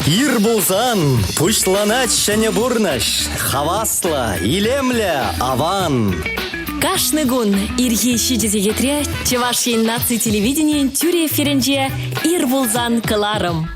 Ир пулсан пуҫланать ҫӗнӗ пурнӑҫ. Хаваслӑ, илемлӗ, аван. Кашни кун ирхи 7 сехетре Чӑваш Ен наци телевиденийӗн тӳрӗ эфирӗнче «Ир пулсан» кӑларӑм.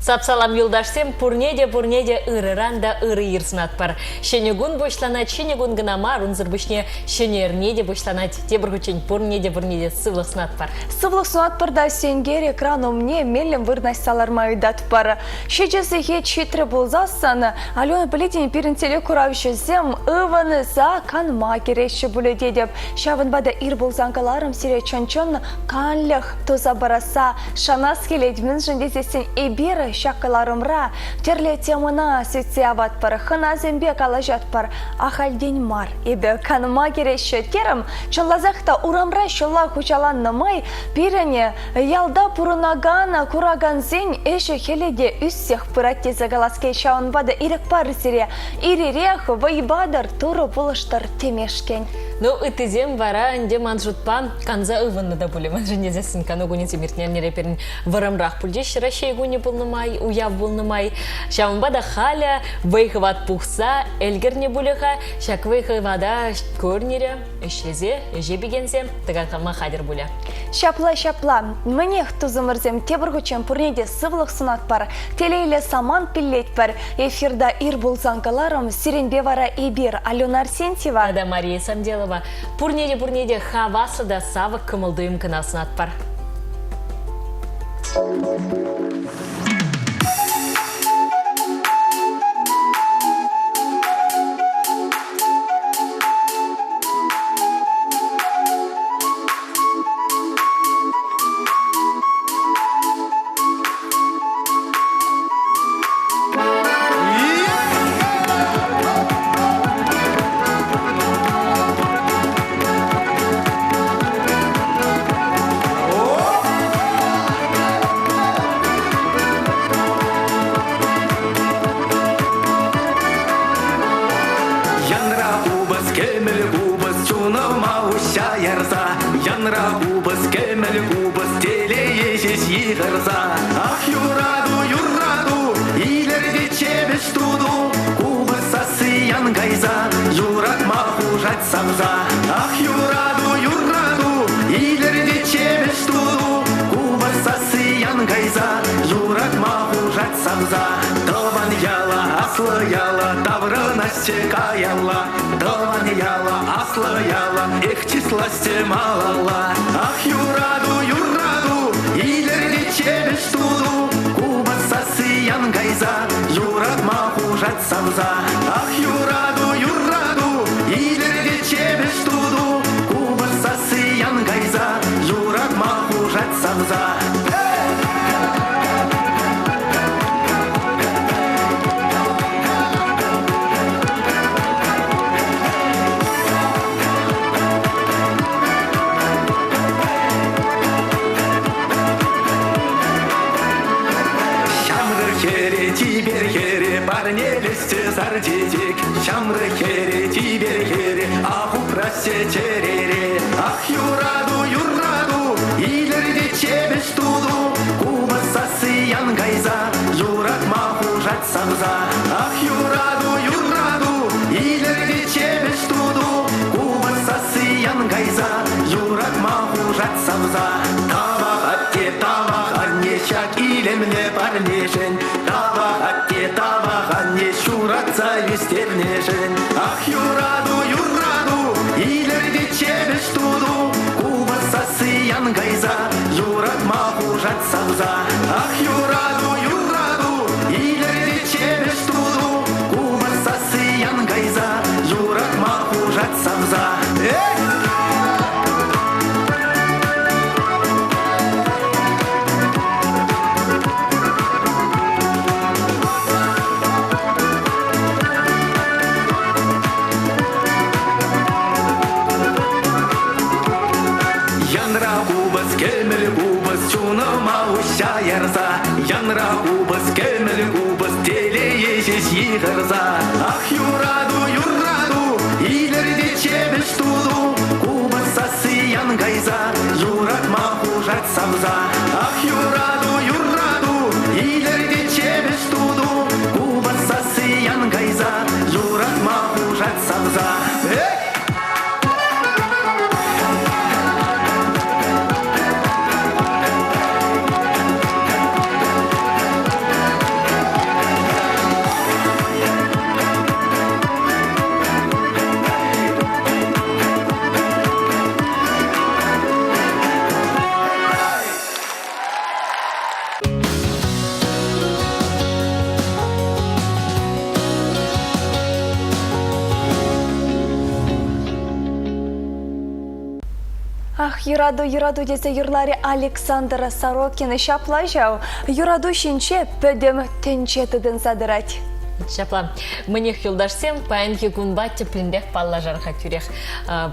Сап-салам юлташсем, пурне те, пурне те ырӑран та ырӑ ир сунатпӑр. Ҫӗнӗ кун пуҫланать, ҫӗнӗ кун кӑна мар, унсӑр пуҫне ҫӗнӗ эрне те пуҫланать. Тепӗр хутчен пурне те, пурне те сывлӑх сунатпӑр. Сывлӑх сунатпӑр та сенкер экран умне меллӗн вырнаҫса ларма ыйтатпӑр. Ҫичӗ сехет ҫитрӗ пулсассӑн, Алена пӗлетӗн, пирӗн телекуравҫӑсем ывӑнса канма кӗреҫҫӗ пулӗ тетӗп. Ҫавӑнпа та ир пулсан кӑларӑм сире чӑн-чӑн канлӗх туса парасса шанас килет. Мӗншӗн тесессӗн эпир ҫак кӑларӑмра тӗрлӗ темӑна сӳтсе яватпӑр, хӑнасемпе калаҫатпӑр. Ахальтен мар эпӗ канма кӗреҫҫӗ терӗм. Чӑнласах та урамра ҫулла хуҫаланнӑ май пирӗн ялта пурӑнакан куракансен ӗҫӗ-хӗлӗ те ӳссех пырать тесе калас килет. Ҫавӑнпа та ирӗк пар сире ир-ирех вӑй патӑр, Турӑ пулӑштӑр темешкӗн. Ну, ыттисем вара ӗнтӗ ман шутпа канса ывӑннӑ та пулӗ. Мӗншӗн тесессӗн кану кунӗсем иртнӗ эрнере пирӗн вӑрӑмрах пулчӗҫ. Раҫҫей кунӗ пулнӑ май, уяв пулнӑ май. Ҫавӑнпа та халӗ вӑй-хӑват пухса ӗлкӗрнӗ пулӗ-ха. Ҫак вӑй-хӑвата көрнӗре ӗҫлесе, ӗҫе пикенсе тӑкаклама хатӗр пулӗ. Ҫапла, ҫапла. Мӗнех, тусӑмӑрсем, тепӗр хутчен пурне те сывлӑх сунатпӑр, телейлӗ самант пиллетпӗр. Эфирта ир пулсан кӑларӑм, сирӗнпе вара эпир, Алена Арсентьева тата Мария Самделова. Пурне те, пурне те хаваслӑ та савӑк кӑмӑл-туйӑм кӑна сунатпӑр. Янра купӑс, кӗмӗл купӑс, чунӑма уҫҫа ярса. Янра купӑс, кӗмӗл купӑс, телее ҫеҫ йыхӑрса. Ах, юрату, юрату, илӗртет ҫепӗҫ туту. Купӑс сасси ян кайса, юратма хушать савса. Ах, юрату, юрату, илӗртет ҫепӗҫ туту. Купӑс сасси ян кайса, юратма хушать савса. Тӑван яла, аслӑ яла, таврӑнасчӗ каялла. Тӑван яла, аслӑ яла, эх, чысласчӗ малалла. Ах, юрату, юрату, илӗртет ҫепӗҫ туту. Купӑс сасси ян кайса, юратма хушать савса. Ах, юрату, юрату, илӗртет ҫепӗҫ туту. Купӑс сасси ян кайса, юратма хушать савса. Ҫамрӑк хӗре, чипер хӗре, парнелесчӗ сар чечек. Ҫамрӑк хӗре, чипер хӗре, ах, упрасчӗ чӗрере. Ах, юрату, юрату, илӗртет ҫепӗҫ туту. Купӑс сасси ян кайса, юратма хушать савса. Ах, юрату, юрату, илӗртет ҫепӗҫ туту. Купӑс сасси ян кайса, юратма хушать савса. Тавах, атте, тавах, анне, ҫак илемлӗ парнешӗн. Тавах, атте, тавах, анне, ҫуратса ӳстернӗшӗн. Ах, юрату, юрату, илӗртет ҫепӗҫ туту. Купӑс сасси ян кайса, юратма хушать савса. Ах, юрату, юрату, илӗртет ҫепӗҫ туту. Купӑс сасси ян кайса, юратма хушать савса. Эй! Янра купӑс, кӗмӗл купӑс, чунӑма уҫҫа ярса. Янра купӑс, кӗмӗл купӑс, телее ҫеҫ йыхӑрса. Ах, юрату, юрату, илӗртет ҫепӗҫ туту. Купӑс сасси ян кайса, юратма хушать савса. Ах, юрату, юрату, илӗртет ҫепӗҫ. Ах, юрату, юрату тесе юрларӗ Александр Сорокин. Ҫапла ҫав, юрату ҫинче пӗтӗм тӗнче тытӑнса тӑрать. Ҫапла. Мӗнех, юлташсем, паянхи кунпа тӗплӗнрех паллашар-ха тӳрех.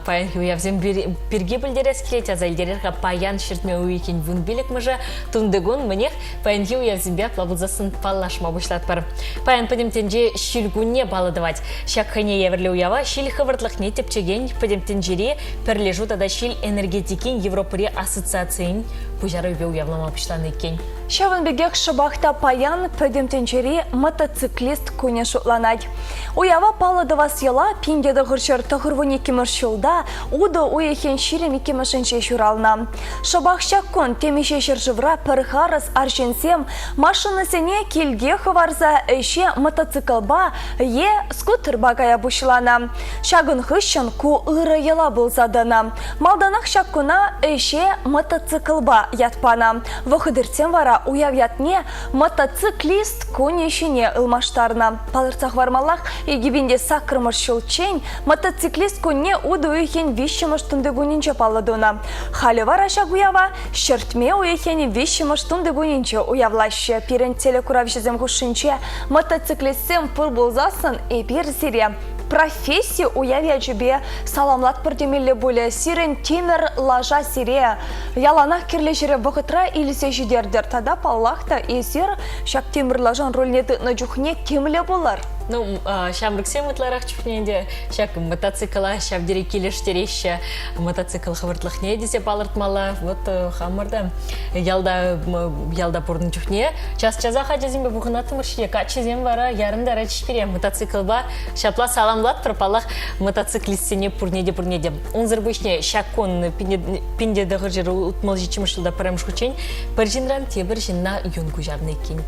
Паянхи уявсем пирки пӗлтерес килет, аса илтерер-ха, паян ҫӗртме уйӑхӗн вунпиллӗкмӗшӗ тунтикун мӗнех паянхи уявсемпе апла пулсассӑн паллашма пуҫлатпӑр. Паян пӗтӗм тӗнче ҫил кунне паллӑ тӑвать. Ҫак хӑйне евӗрлӗ уява ҫил хӑвӑртлӑхне тӗпчекен пӗтӗм тӗнчери пӗрлешӳ тата ҫил энергетикин Европӑри ассоциацийӗн пуҫарӑвӗпе уявлама пуҫланӑ иккен. Ҫавӑн пекех шӑпах та паян пӗтӗм тӗнчери мотоциклист кунӗ шутланать. Уява паллӑ тӑвас йӑла 1992 ҫулта утӑ уйӑхӗн 22-мӗшӗнче ҫуралнӑ. Шӑпах ҫак кун темиҫе ҫӗршывра пӗр харӑс арҫынсем машинӑсене килте хӑварса ӗҫе мотоциклпа е скутерпа кая пуҫланӑ. Ҫакӑн хыҫҫӑн ку ырӑ йӑла пулса тӑнӑ. Малтанах ҫак куна ӗҫе мотоциклпа ят панӑ. Вӑхӑт иртсен вара уяв ятне мотоциклист кунӗ ҫине ылмаштарнӑ. Палӑртса хӑвармаллах, 2008 ҫулччен мотоциклист кунне утӑ уйӑхӗн виҫҫӗмӗш тунти кунӗнче паллӑ тунӑ. Халӗ вара ҫак уява ҫӗртме уйӑхӗн виҫҫӗмӗш тунти кунӗнче уявлаҫҫӗ. Пирӗн телекуравҫӑсем хушшинче мотоциклистсем пур пулсассӑн эпир сире професси уяв ячӗпе саламлатпӑр темелле пулӗ. Сирӗн тимӗр лаша сире яланах кирлӗ ҫӗре вӑхӑтра илсе ҫитертӗр. Тата, паллах та, эсир ҫак тимӗр лашан рульне тытнӑ чухне тимлӗ пулӑр. Ну, ҫамрӑксем ытларах чухне ӗнтӗ ҫак мотоцикла ҫав тери килӗштереҫҫӗ. Мотоцикл хӑвӑртлӑхне тесе палӑртмалла. Вот хамӑр та ялта ялта пурӑннӑ чухне час-часах ачасемпе пухӑнаттӑмӑр-ҫке. Каччӑсем вара ярӑнтаратчӗҫ пире мотоциклпа. Ҫапла саламлатпӑр, паллах, мотоциклистсене пурне те пурне те. Унсӑр пуҫне ҫак кун 1967 ҫулта пӗрремӗш хутчен пӗр ҫынран тепӗр ҫынна юн куҫарнӑ иккен.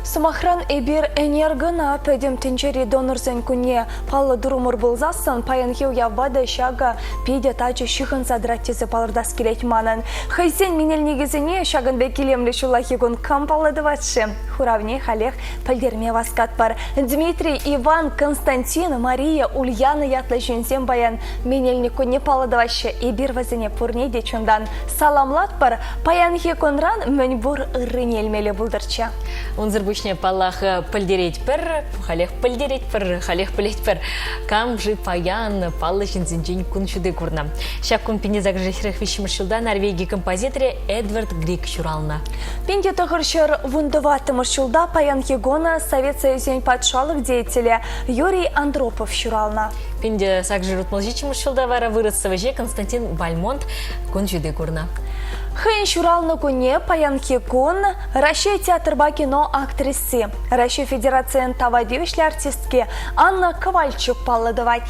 Сӑмахран, эпир ӗнер кӑна Пӗтӗм тӗнчери донорсен кунне паллӑ турӑмӑр пулсассӑн паянхи уявпа та ҫакӑ питӗ тачӑ ҫыхӑнса тӑрать тесе палӑртас килет манӑн. Хӑйсен менелникӗсене ҫакӑн пек илемлӗ ҫуллахи кун кам паллӑ тӑвать-ши? Хуравне халех пӗлтерме васкатпӑр. Дмитрий, Иван, Константин, Мария, Ульяна ятлӑ ҫынсем паян менелник кунне паллӑ тӑваҫҫӗ. Эпир вӗсене пурне те чунтан саламлатпӑр. Паянхи кунран мӗн пур ыррине илмелле пултӑрччӗ. Унсӑр пуҫне, паллах, пӗлтеретпӗр, халех пӗлтеретпӗр, халех пӗлетпӗр. Кам-ши паян паллӑ ҫынсенчен кун ҫути курнӑ? Ҫак кун 1843 ҫулта Норвеги композиторӗ Эдвард Григ ҫуралнӑ. 1914 ҫулта паянхи кун Совет Союзӗн патшалӑх деятелӗ Юрий Андропов ҫуралнӑ. 1867 ҫулта вара вырӑс сӑвӑҫи Константин Бальмонт кун ҫути курнӑ. Хӑйӗн ҫуралнӑ кунне паянхи кун Раҫҫей театрпа кино актриси, Раҫҫей Федерацийӗн тава тивӗҫлӗ артистки Анна Ковальчук паллӑ тӑвать.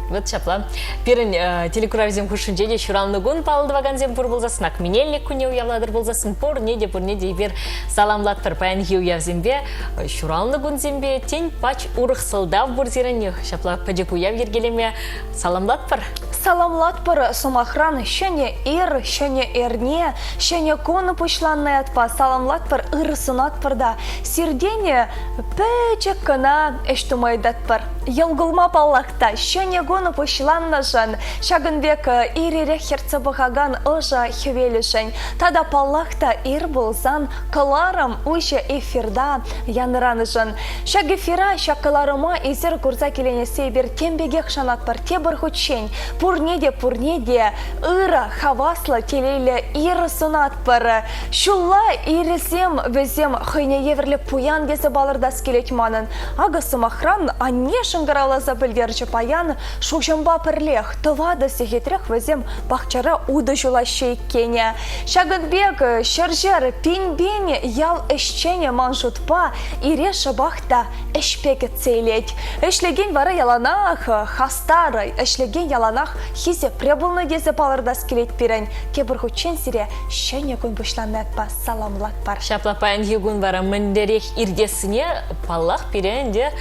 Вот ҫапла. Пирӗн телекуравсем хушшинче те ҫуралнӑ кун паллӑ тӑвакансем пур пулсассӑн, ак менелник кунне уявлатӑр пулсассӑн, пурне те, пурне те эпир саламлатпӑр паянхи уявсемпе, ҫуралнӑ кунсемпе, тен, пач урӑх сӑлтав пур сирӗн, ҫапла пӗчӗк уяв йӗркелеме саламлатпӑр. Саламлатпӑр, сӑмахран, ҫӗнӗ ир, ҫӗнӗ эрне, ҫӗнӗ кун пуҫланнӑ ятпа саламлатпӑр, ыр сунатпӑр та сиртен пӗчӗк кӑна ӗҫ тума ыйтатпӑр. Йӑл кулма паллах та, ҫӗнӗ кун пуҫланнӑшӑн, ҫакӑн пек ир-ирех хӗртсе пӑхакан ӑшӑ хӗвелӗшӗн тата паллах та ир пулсан кӑларӑм уҫӑ эфирта янӑранӑшӑн. Ҫак эфира, ҫак кӑларӑма эсир курса киленессе эпир тем пекех шанатпӑр. Тепӗр хутчен пурне те, пурне те ырӑ, хаваслӑ, телейлӗ ир сунатпӑр. Ҫулла ирӗсем вӗсем хӑйне евӗрлӗ пуян тесе палӑртас килет манӑн. Акӑ, сӑмахран, анне шӑнкӑравласа пӗлтерчӗ паян шуҫӑмпа пӗрлех тӑватӑ сехетрех вӗсем пахчара утӑ ҫулаҫҫӗ иккен. Ҫакӑн пек ҫӗр-ҫӗр, пин-пин ял ӗҫченӗ ман шутпа ире шӑпах та ӗҫпе кӗтсе илет. Ӗҫлекен вара яланах хастар, ӗҫлекен яланах хисепре пулнӑ тесе палӑртас килет пирӗн. Тепӗр хутчен сире ҫӗнӗ кун пуҫланнӑ ятпа саламлатпӑр. Ҫапла паянхи кун вара мӗнлерех иртессине, паллах, пире ӗнтӗ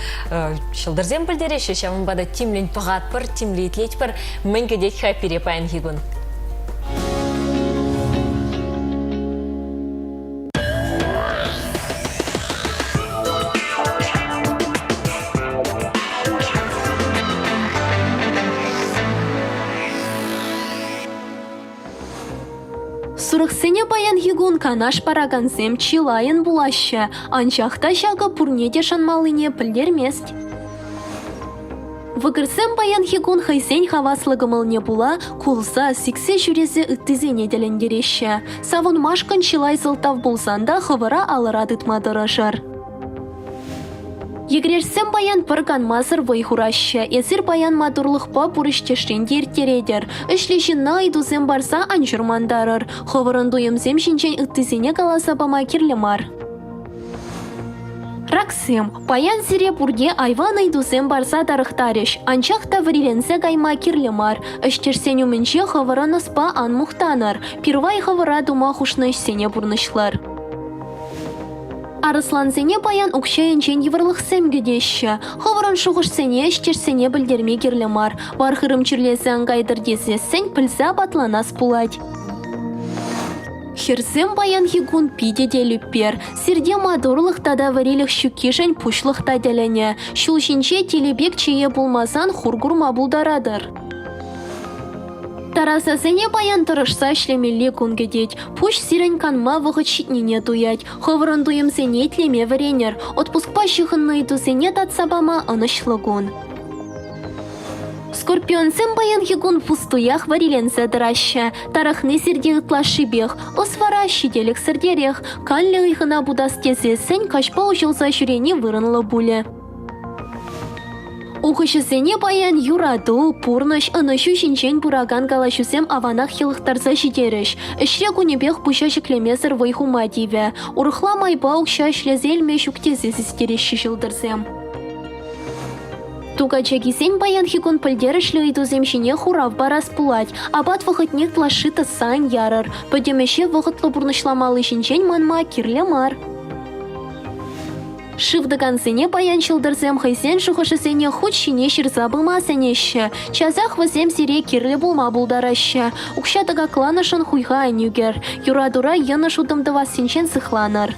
ҫӑлтӑрсем пӗлтереҫҫӗ. Ҫавӑнпа та тимлӗн пӑхатпӑр, тимлӗ итлетпӗр. Мӗн кӗтет-ха пире паянхи кун? кун канаш паракансем чылайӑн пулаҫҫӗ, анчах та ҫакӑ пурне те шанмаллине пӗлтермест. Вӑкӑрсем паянхи кун хӑйсен хаваслӑ кӑмӑлне пула кулса, сиксе ҫӳресе ыттисене тӗлӗнтереҫҫӗ. Савӑнмашкӑн чылай сӑлтав пулсан та хӑвӑра алӑра тытма тӑрӑшӑр. Йӗкӗрешсем паян пӗр канмасӑр вӑй хураҫҫӗ. Эсир паян матурлӑхпа пур ӗҫтешрен те ирттеретӗр. Ӗҫлӗ ҫынна ыйтусем парса ан чӑрмантарӑр. Хӑвӑрӑн туйӑмсем ҫинчен ыттисене каласа пама кирлӗ мар. Раксем, паян сире пурте айван ыйтусем парса тарӑхтарӗҫ, анчах та вӗриленсе кайма кирлӗ мар. Ӗҫтешсен умӗнче хӑвӑрӑн ӑспа ан мухтанӑр, пирвай хӑвӑра тума хушнӑ ӗҫсене пурнӑҫлӑр. Арӑслансене паян укҫа енчен йывӑрлӑхсем кӗтеҫҫӗ. Хӑвӑрӑн шухӑшсене ӗҫтешсене пӗлтерме кирлӗ мар. Вар-хырӑм чирлесе ан кайтӑр тесессӗн пӗлсе апатланас пулать. Хӗрсем паянхи кун питӗ те лӳппер. Сирте матурлӑх тата вӗрилӗх ҫуккишӗн пуҫлӑх та тӗлӗнӗ. Ҫул ҫинче тилӗ пек чее пулмасан хур курма пултаратӑр. Тарасасене паян тӑрӑшса ӗҫлемелли кун кӗтет. Пуҫ сирӗн канма вӑхӑт ҫитнине туять. Хӑвӑрӑн туйӑмсене итлеме вӗренӗр. Отпускпа ҫыхӑннӑ ыйтусене татса пама ӑнӑҫлӑ кун. Скорпионсем паянхи кун пустуях вӗриленсе тӑраҫҫӗ. Тарӑхни сирте ытлашшипех, ӑс вара ҫителӗксӗртерех. Канлӗ ыйхӑна путас тесессӗн каҫпа уҫӑлса ҫӳрени вырӑнлӑ пулӗ. Ухӑҫӑсене паян юрату, пурнӑҫ, ӑнӑҫу ҫинчен пыракан калаҫусем аванах йӑлӑхтарса ҫитерӗҫ. Ӗҫре кунӗпех пуҫа ҫӗклемесӗр вӑй хума тивӗ. Урӑхла майпа укҫа ӗҫлесе илме ҫук тесе систереҫҫӗ ҫӑлтӑрсем. Тукачакисен паянхи кун пӗлтерӗшлӗ ыйтусем ҫине хурав парас пулать. Апат вӑхӑтне ытлашши тӑсса ан ярӑр. Пӗтӗм ӗҫе вӑхӑтлӑ пурнӑҫламалли ҫинчен манма кирлӗ мар. Шыв тӑкансене паян ҫӑлтӑрсем хӑйсен шухӑшӗсене хут ҫине ҫырса пыма сӗнеҫҫӗ. Часах вӗсем сире кирлӗ пулма пултараҫҫӗ. Укҫа тӑкакланӑшӑн хуйха ан ӳкӗр. Юратура йӑнӑш утӑм тӑвассинчен сыхланӑр.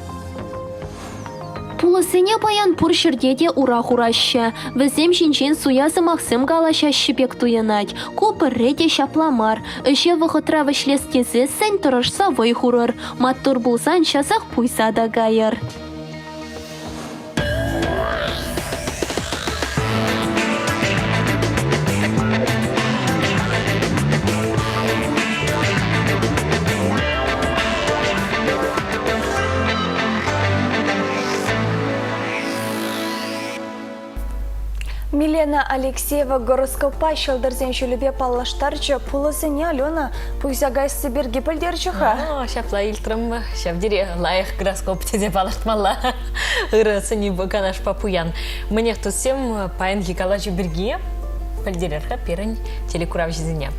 Пулӑсене паян пур ҫӗрте те ура хураҫҫӗ. Вӗсем ҫинчен суя сӑмахсем калаҫаҫҫӗ пек туйӑнать. Ку пӗрре те ҫапла мар. Ӗҫе вӑхӑтра вӗҫлес тесессӗн тӑрӑшса вӑй хурӑр. Маттур пулсан часах пуйса та кайӑр. Милена Алексеева гороскоппа ҫӑлтӑрсен ҫулӗпе паллаштарчӗ. Пулӑсене Алена пуйса кайсси пирки пӗлтерчӗ-ха. Ҫапла илтрӗм. Ҫав тери лайӑх гороскоп тесе палӑртмалла. Ырӑ сӗнӳ канашпа пуян. Мӗнех, туссем, паянхи калаҫу пирки пӗлтерер-ха пирӗн телекуравҫӑсене.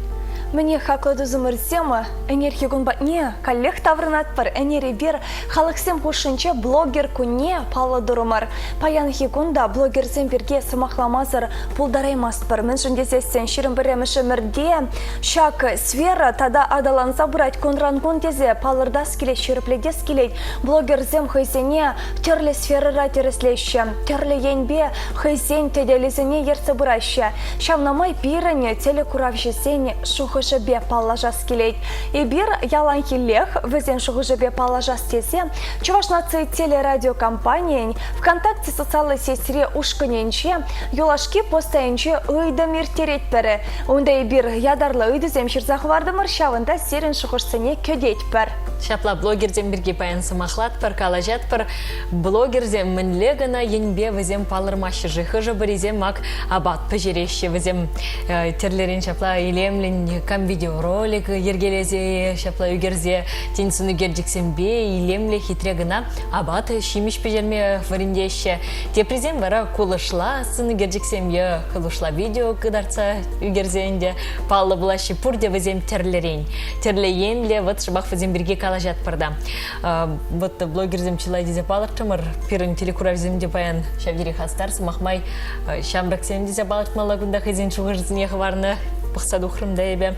Мӗнех, хаклӑ тусӑмӑрсем, ӗнерхи кун патне каллех таврӑнатпӑр. Ӗнер эпир халӑхсем хушшинче блогер кунне паллӑ турӑмӑр. Паянхи кун та блогерсем пирки сӑмахламасӑр пултараймастпӑр. Мӗншӗн тесессӗн 21-мӗш ӗмӗрте ҫак сфера тата аталанса пырать кунран-кун тесе палӑртас килет, ҫирӗплетес килет. Блогерсем хӑйсене тӗрлӗ сферӑра тӗрӗслеҫҫӗ, тӗрлӗ енпе хӑйсен тетелӗсене ертсе пыраҫҫӗ. Ҫавна май пирӗн телекуравҫӑсен шухӑшӗпе паллашас килет. Эпир яланхиллех вӗсен шухӑшӗпе паллашас тесе Чӑваш наци телерадиокомпанийӗн ВКонтакте социаллӑ сетьри ушкӑнӗнче юлашки пост айӗнче ыйтӑм ирттеретпӗр. Унта эпир ятарлӑ ыйтусем ҫырса хӑвартӑмӑр, ҫавӑнта сирӗн шухӑшсене кӗтетпӗр. Ҫапла блогерсем пирки паян сӑмахлатпӑр, калаҫатпӑр. Блогерсем мӗнле кӑна енпе вӗсем палӑрмаҫҫӗ-ши? Хӑшӗ-пӗрисем ак апат пӗҫереҫҫӗ, вӗсем тӗрлӗрен ҫапла илемлӗн кам видеоролик йӗркелесе ҫапла ӳкерсе тен сӑнӳкерчӗксемпе илемлӗ хитре кӑна апат ҫимӗҫ пӗҫерме вӗрентеҫҫӗ. Теприсем вара кулӑшла сӑнӳкерчӗксем е кулӑшла видео кӑтартса ӳкерсе ӗнтӗ паллӑ пулаҫҫӗ. Пурте вӗсем тӗрлӗрен, тӗрлӗ енлӗ. Вӑт шӑпах вӗсем пирки калаҫатпӑр та. Вот блогерсем чылай тесе палӑртрӑмӑр. Пирӗн телекуравсем те паян ҫав тери хастар. Сӑмах май, ҫамрӑксем тесе палӑртмалла кунта хӑйсен шухӑшӗсене хӑварнӑ. пӑхса тухрӑм та эпӗ.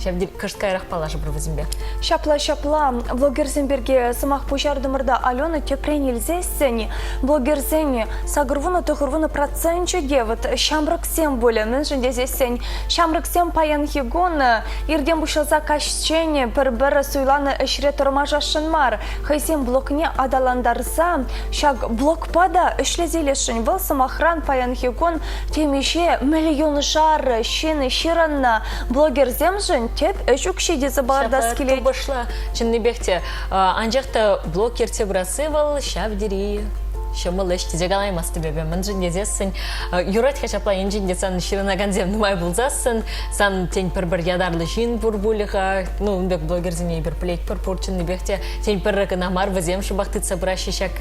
Ҫав тери кӑшт каярах паллашӑпӑр вӗсемпе. Ҫапла, ҫапла. Блогерсем пирки сӑмах пуҫартӑмӑр та Алена тӗпрен илсессӗн блогерсен 89 проценчӗ те вот ҫамрӑксем пулӗ. Мӗншӗн тесессӗн ҫамрӑксем паянхи кун иртен пуҫласа каҫчен пӗр-пӗр суйланӑ ӗҫре тӑрмашасшӑн мар. Хӑйсен блогне аталантарса ҫак блогпа та ӗҫлесе илесшӗн. Вӑл, сӑмахран, паянхи кун темиҫе миллионшар ҫын ҫырӑннӑ блогерсемшӗн тӗп ӗҫ укҫи тесе палӑртас килет. Тупӑшлӑ, чӑннипех те. Анчах та блог ертсе пырасси вӑл ҫав тери ҫӑмӑл ӗҫ тесе калаймастӑп эпӗ. Мӗншӗн тесессӗн, юрать-ха ҫапла енчен те сан ҫырӑнакансем нумай пулсассӑн, сан, тен, пӗр-пӗр ятарлӑ ҫын пур пулӗ-ха. Ну, ун пек блогерсене эпир пӗлетпӗр пур чӑннипех те. Тен, пӗрре кӑна мар, вӗсем шӑпах тытса пыраҫҫӗ ҫак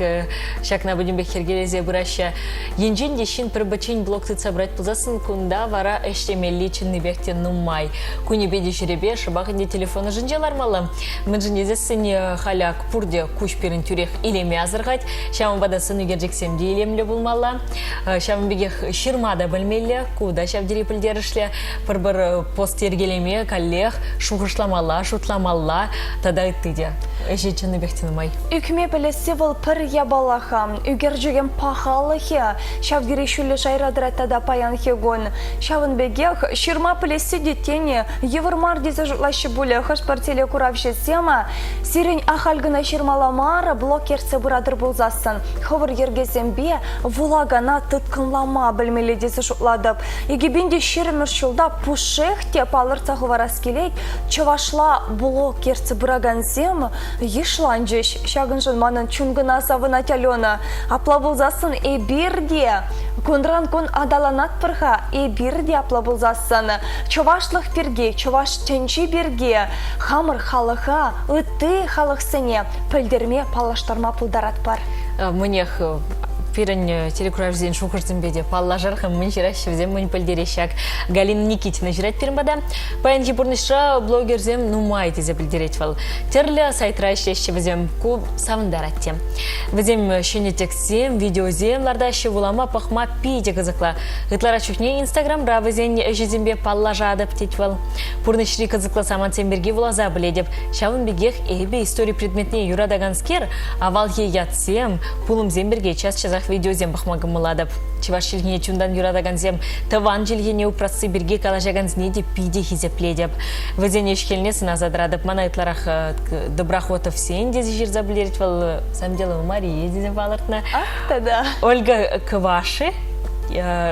ҫакна пӗтӗмпех йӗркелесе пыраҫҫӗ. Енчен те ҫын пӗр-пӗччен блог тытса пырать пулсассӑн, кунта вара ӗҫлемелли чӑннипех те нумай. Кунӗпе те ҫӗрӗпе шӑпах ӗнтӗ телефон ӑшӗнче лармалла. Мӗншӗн тесессӗн халь ак пурте куҫ пирӗн тӳрех илеме асӑрхать. Ҫавӑнпа та сӑн ӳкерчӗксем те илемлӗ пулмалла. Ҫавӑн пекех ҫырма та пӗлмелле, ку та ҫав тери пӗлтерӗшлӗ. Пӗр-пӗр пост йӗркелеме каллех шухӑшламалла, шутламалла тата ытти те. Ӗҫӗ чӑннипех те нумай. Ӳкме пӗлесси вӑл пӗр япала-ха. Ӳкерчӗкӗн пахалӑхӗ ҫав тери ҫӳллӗ шайра тӑрать тата паянхи кун. Ҫавӑн пекех ҫырма пӗлесси те тени йывӑр мар тесе шутлаҫҫӗ пулӗ хӑш-пӗр телекуравҫӑсем. Сирӗн ахаль кӑна ҫырмалла мар, блог ертсе пыратӑр пулсассӑн хӑвӑр йӗркесемпе вулакана тыткӑнлама пӗлмелле тесе шутлатӑп. 2020 ҫулта пушшех те палӑртса хӑварас килет, чӑвашла блог ертсе пыракансем йышланчӗҫ. Ҫакӑншӑн манӑн чун кӑна савӑнать Алена. Апла пулсассӑн эпир те кунран-кун аталанатпӑр-ха, эпир те апла пулсассӑн чӑвашлӑх пирки, чӑваш тӗнчи пирки хамӑр халӑха, ытти халӑхсене пӗлтерме, паллаштарма пултаратпӑр. Мӗнех, пирӗн телекуравҫӑсен шухӑшсемпе те паллашар-ха, мӗн ҫыраҫҫӗ вӗсем, мӗн пӗлтереҫҫӗ ак. Галина Никитина ҫырать пирӗн пата. Паянхи пурнӑҫра блогерсем нумай тесе пӗлтерет вӑл. Тӗрлӗ сайтра ӗҫлеҫҫӗ вӗсем, ку савӑнтарать те. Вӗсем ҫӗнӗ текстсем, видеосем лартаҫҫӗ, вулама, пӑхма питӗ кӑсӑклӑ. Ытларах чухне Инстаграмра вӗсен ӗҫӗсемпе паллашатӑп, тет вӑл. Пурнӑҫри кӑсӑклӑ самантсем пирки вуласа пӗлетӗп. Ҫавӑн пекех эпӗ истори предметне юратаканскер, авалхи ятсем, пулӑмсем пирки час-часах видеосем пӑхма кӑмӑллатӑп. Чӑваш чӗлхине чунтан юратакансем тӑван чӗлхене упрасси пирки калаҫакансене те питӗ хисеплетӗп. Вӗсен ӗҫ-хӗлне сӑнаса тӑратӑп. Мана ытларах Доброхотовсен тесе ҫырса пӗлтерет вӑл. Сам дело Мария тесе палӑртнӑ. Ах, тата. Ольга Кваши,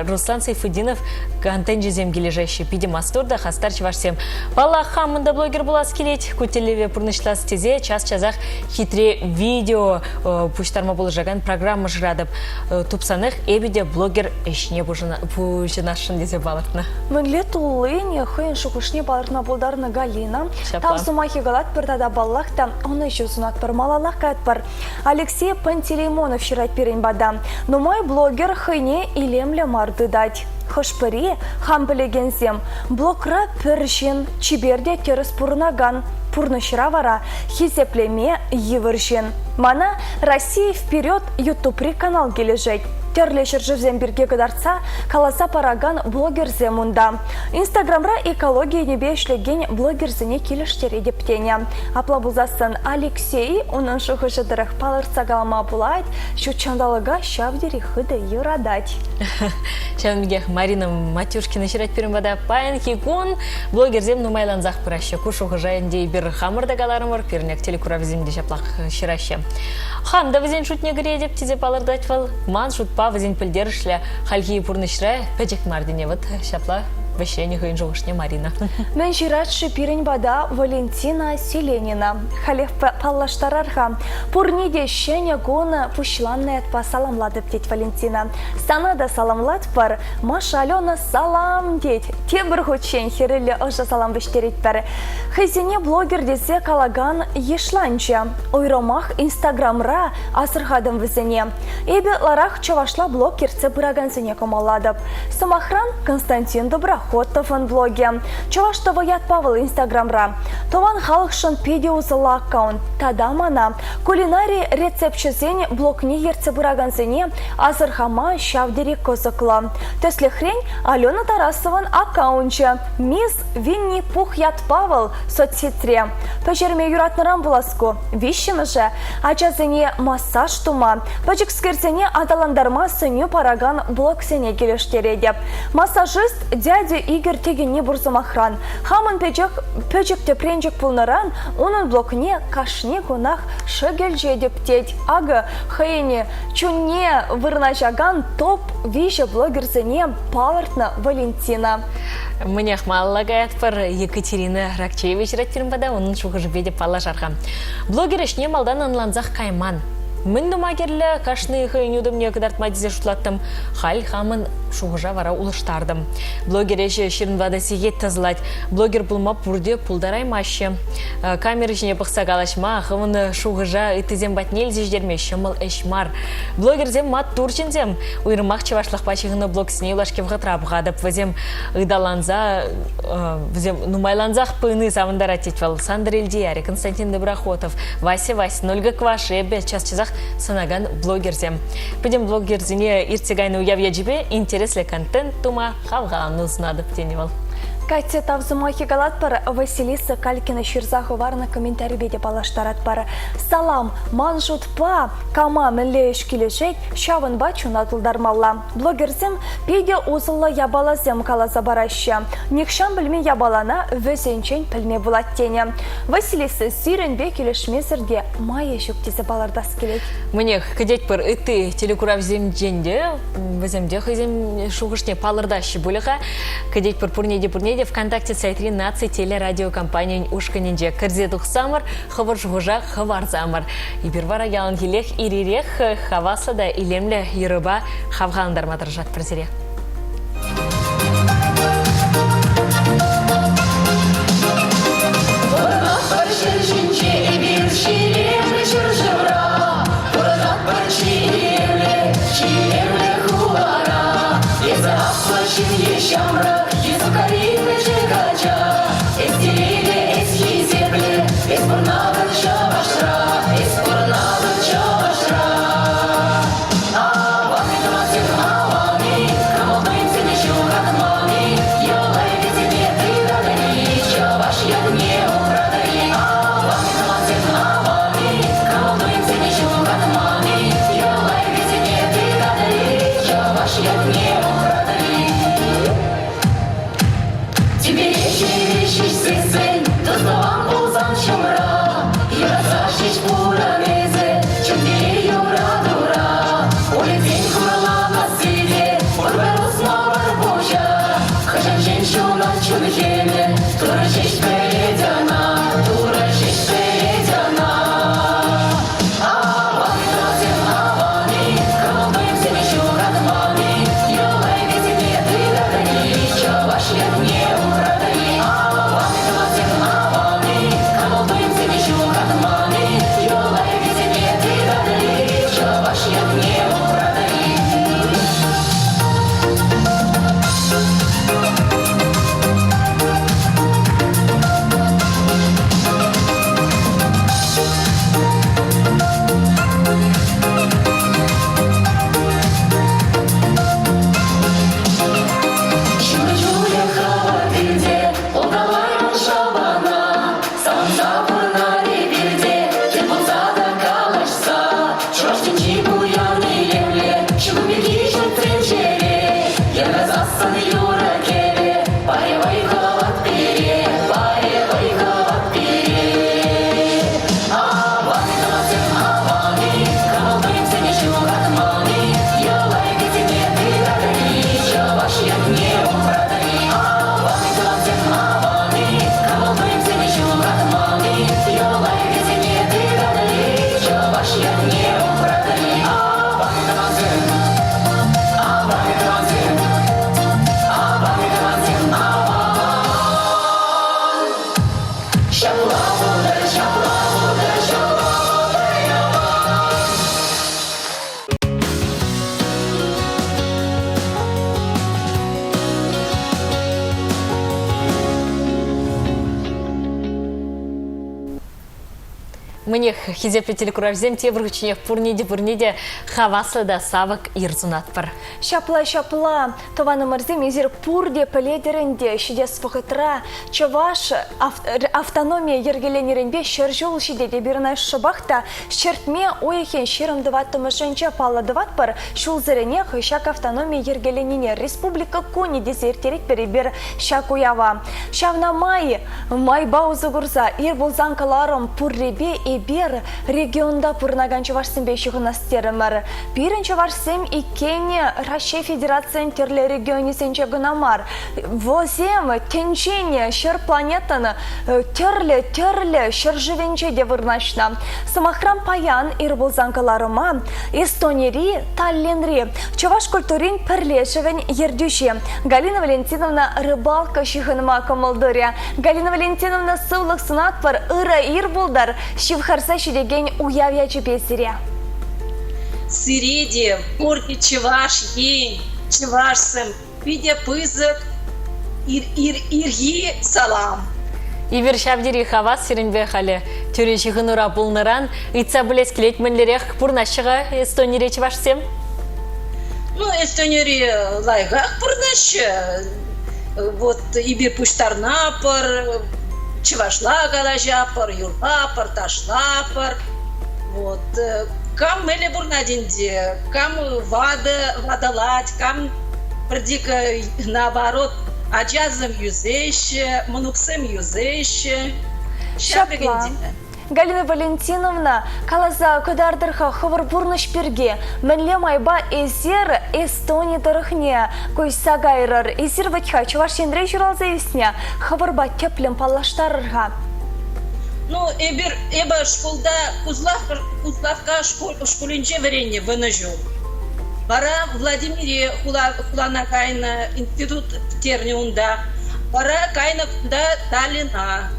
Руслан Сайфутдинов контенчӗсем килӗшеҫҫӗ. Питӗ мастур та хастар чӑвашсем. Паллах, хамӑн та блогер пулас килет. Ку тӗллеве пурнӑҫлас тесе час-часах хитре видео пуҫтарма пулӑшакан программа шыратӑп. Тупсанах эпӗ те блогер ӗҫне пуҫӑнасшӑн тесе палӑртнӑ. Мӗнле туллин хӑйӗн шухӑшне палӑртма пултарнӑ Галина. Ҫапла. Тав сӑмахӗ калатпӑр тата паллах та ӑнӑҫу сунатпӑр, малаллах каятпӑр. Алексей Пантелеймонов ҫырать пирӗн пата. Нумай блогер хӑйне илемлӗ мар тытать. Хӑш-пӗри, хам пӗлекенсем, блогра пӗр ҫын чипер те тӗрӗс пурӑнакан, пурнӑҫра вара хисеплеме йывӑр ҫын. Мана «Россия вперед» Ютубри канал килӗшет. Тӗрлӗ ҫӗршывсем пирки кӑтартса каласа паракан блогерсем унта. Инстаграмра экологи енӗпе ӗҫлекен блогерсене килӗштеретӗп тенӗ. Апла пулсассӑн Алексей унӑн шухӑшӗ тӑрӑх палӑртса калама пулать, ҫут ҫанталӑка ҫав тери хытӑ юратать. Ҫавӑн пекех Марина Матюшкина ҫырать пирӗн пата. Паянхи кун блогерсем нумайлансах пыраҫҫӗ. Ку шухӑша ӗнтӗ эпир хамӑр та каларӑмӑр, пирӗн телекуравсем те ҫаплах ҫыраҫҫӗ. Хам та вӗсен шутне кӗретӗп тесе палӑртать вӑл. Ман шутпа вӗсен пӗлтерӗшлӗ хальхи пурнӑҫра пӗчӗк мар тене вӑт ҫапла вӗҫленӗ хӑйӗн шухӑшне Марина. Мӗн ҫырать-ши пирӗн пата Валентина Селенина? Халех паллаштарар-ха. Пурне те ҫӗнӗ кун пуҫланнӑ ятпа саламлатӑп, тет Валентина. Сана та саламлатпӑр. Маша Алена салам тет. Тепӗр хутчен хӗрӳллӗ ӑшӑ салам вӗҫтеретпӗр. Хӑйсене блогер тесе калакан йышланчӗ. Уйрӑмах Инстаграмра асӑрхатӑм вӗсене. Эпӗ ытларах чӑвашла блог ертсе пыракансене кӑмӑллатӑп. Сӑмахран, Константин Доброхотов. Доброхотовӑн блогӗ. Чӑваш ТВ ятпа вӑл Инстаграмра. Тӑван халӑхшӑн питӗ усӑллӑ аккаунт. Тата мана кулинари рецепчӗсен блогне ертсе пыракансене асӑрхама ҫав тери кӑсӑклӑ. Тӗслӗхрен, Алена Тарасован аккаунчӗ «Мисс Винни-Пух» ятпа вӑл соцсетьре. Пӗҫерме юратнӑран пулас ку. Виҫҫӗмӗшӗ ачасене массаж тума, пӗчӗкскерсене аталантарма сӗнӳ паракан блогсене килӗштеретӗп. Массажист дядя Игорь текенни пур сӑмахран. Хамӑн пӗчӗк, пӗчӗк тӗпренчӗк пулнӑран унӑн блогне кашни кунах шӗкӗлчетӗп тет. Акӑ хӑйӗн чунне вырнаҫакан топ-виҫӗ блогерсене палӑртнӑ Валентина. Мӗнех малалла каятпӑр. Екатерина Ракчеева ҫырать пирӗн пата, унӑн шухӑшӗпе те паллашар-ха. Блогер ӗҫне малтан ӑнлансах кайман. Мӗн тума кирлӗ кашни хӑйӗн утӑмне кӑтартма тесе шутлаттӑм. Халь хамӑн шухӑша вара улӑштартӑм. Блогер ӗҫӗ ҫырӑнпа сехет тӑсӑлать. Блогер пулма пурте пултараймаҫҫӗ. Камера ҫине пӑхса калаҫма, хӑвӑн шухӑша ыттисем патне илсе ҫитерме ҫӑмӑл ӗҫ мар. Блогерсем маттур ҫынсем. Уйрӑмах чӑвашлӑхпа ҫыхӑннӑ блогсене юлашки вӑхӑтра пӑхатӑп. Вӗсем ыталанса, вӗсем нумайлансах пыни савӑнтарать тет вӑл. Сандр Элтияр, Константин Доброхотов, Вася Васин, Ольга Кваш, эпӗ час-часах сӑнакан блогерсем. Пӗтӗм блогерсене иртсе кайнӑ уяв ячӗпе интереслӗ контент тума хавхалану сунатӑп тенӗ вӑл. Катя тав сӑмахӗ калатпӑр, Василиса Калькина ҫырса хӑварнӑ комментарипе те паллаштаратпӑр. Салам, ман шутпа, кама мӗнле ӗҫ килӗшет, ҫавӑнпа чуна тултармалла. Блогерсем питӗ усӑллӑ япаласем каласа параҫҫӗ. Нихҫан пӗлмен япалана вӗсенчен пӗлме пулать тенӗ. Василиса, сирӗнпе килӗшмесӗр те майӗ ҫук тесе палӑртас килет. Мӗнех, кӗтетпӗр ытти телекуравсенчен те, вӗсем те хӑйсен шухӑшне палӑртаҫҫӗ пулӗ-ха. Кӗтетпӗр пурне те пурне те ВКонтакте сайтри наци телерадиокомпанийӗн ушкӑнӗнче кӗрсе тухсамӑр, хӑвӑр шухӑша хӑварсамӑр. Эпир вара яланхиллех ир-ирех хаваслӑ та илемлӗ юрӑпа хавхалантарма тӑрӑшатпӑр сире. Пурӑнатпӑр ҫӗр ҫинче эпир ҫилемлӗ ҫӗршывра. Пурӑнатпӑр ҫилемлӗ, ҫилемлӗ хулара. Эсӗ аслӑ ҫемье ҫамрӑк, эсӗ пӗчӗк ача. Эс телейлӗ, эс хисеплӗ, эс пурӑнатӑн чӑвашра, эс пурӑнатӑн чӑвашра. Аван-и тӑвансем, аван-и, кӑмӑл-туйӑмсене ҫухатман-и, йӑла-йӗркесене тытатӑр-и, чӑваш ятне упратӑр-и? Аван-и тӑвансем, аван-и, кӑмӑл-туйӑмсене ҫухатман-и, йӑла-йӗркесене тытатӑр-и, чӑваш ятне упратӑр-и? Тӳпере ҫире ҫиҫсессӗн, тус-тӑван пулсан ҫумра, юратса ҫеҫ пурӑн эсӗ, чун-чӗре юратура. Улӗсен хурланасси те пурпӗр усмавӑр пуҫа. Хӑҫан ҫын ҫунать чун хӗмӗ, Турӑ ҫеҫ пӗлет ӑна, Турӑ ҫеҫ пӗлет ӑна. Аван-и тӑвансем, аван-и, кӑмӑл-туйӑмсене ҫухатман-и, Мӗнех, хисеплӗ телекуравҫӑсем тепӗр хутченех пурне те пурне те хаваслӑ та савӑк ир сунатпӑр. Ҫапла, ҫапла, тӑванӑмӑрсем, эсир пурте пӗлетӗр ӗнтӗ, ҫитес вӑхӑтра чӑваш автономийӗ йӗркеленӗренпе 100 ҫул ҫитет. Эпир ӑна шӑпах та ҫӗртме уйӑхӗн 24-мӗшӗнче паллӑ тӑватпӑр. Ҫулсеренех ҫак автономи йӗркеленине Республика кунӗ тесе ирттеретпӗр эпир ҫак уява. Ҫавна май майпа усӑ курса ир пулсан кӑларӑм пуррипе эпир регионта пурӑнакан чӑвашсемпе ҫыхӑнас терӗмӗр. Пирӗн чӑвашсем иккен Раҫҫей Федерацийӗн тӗрлӗ регионӗсенче кӑна мар, вӗсем тӗнчен, ҫӗр планетӑн тӗрлӗ-тӗрлӗ ҫӗршывӗнче те вырнаҫнӑ. Сӑмахран, паян ир пулсан кӑларӑма Эстонири Таллинри чӑваш культурин пӗрлешӗвӗн ертӳҫи Галина Валентиновна Рыбалка ҫыхӑнма кӑмӑл турӗ. Галина Валентиновна, сывлӑх сунатпӑр, ырӑ ир пултӑр, ҫывхарса ҫитекен уяв ячӗпе сире. Сире те пурте Чӑваш Ен, чӑвашсем питӗ пысӑк ирхи салам. Эпир ҫав тери хавас сирӗнпе халӗ тӳрӗ ҫыхӑнура пулнӑран ыйтса пӗлес килет, мӗнлерех пурӑнаҫҫӗ-ха Эстонире чӑвашсем? Ну, Эстонире лайӑхах пурӑнаҫҫӗ. Вот эпир пуҫтарнапӑр, чӑвашла калаҫапӑр, юрлапӑр, ташлапӑр. Вот. Кам мӗнле пурӑнать ӗнтӗ, кам ватӑ ватӑлать, кам пӗртик наоборот ачасем ӳсеҫҫӗ, мӑнуксем ӳсеҫҫӗ. Ҫав пек ӗнтӗ. Галина Валентиновна, каласа кӑтартӑр-ха хӑвӑр пурнӑҫ пирки. Мӗнле майпа эсир Эстони тӑрӑхне куҫса кайрӑр? Эсир вӗт-ха Чӑваш Енре ҫуралса ӳснӗ. Хӑвӑрпа тӗплӗн паллаштарӑр-ха. Ну, эпир, эпӗ шкулта Кузлавка, Кузлавка шкулӗнче вӗреннӗ вунӑ ҫул. Вара Владимире хула, хулана кайнӑ, институт пӗтернӗ унта. Вара кайнӑ кунта Таллина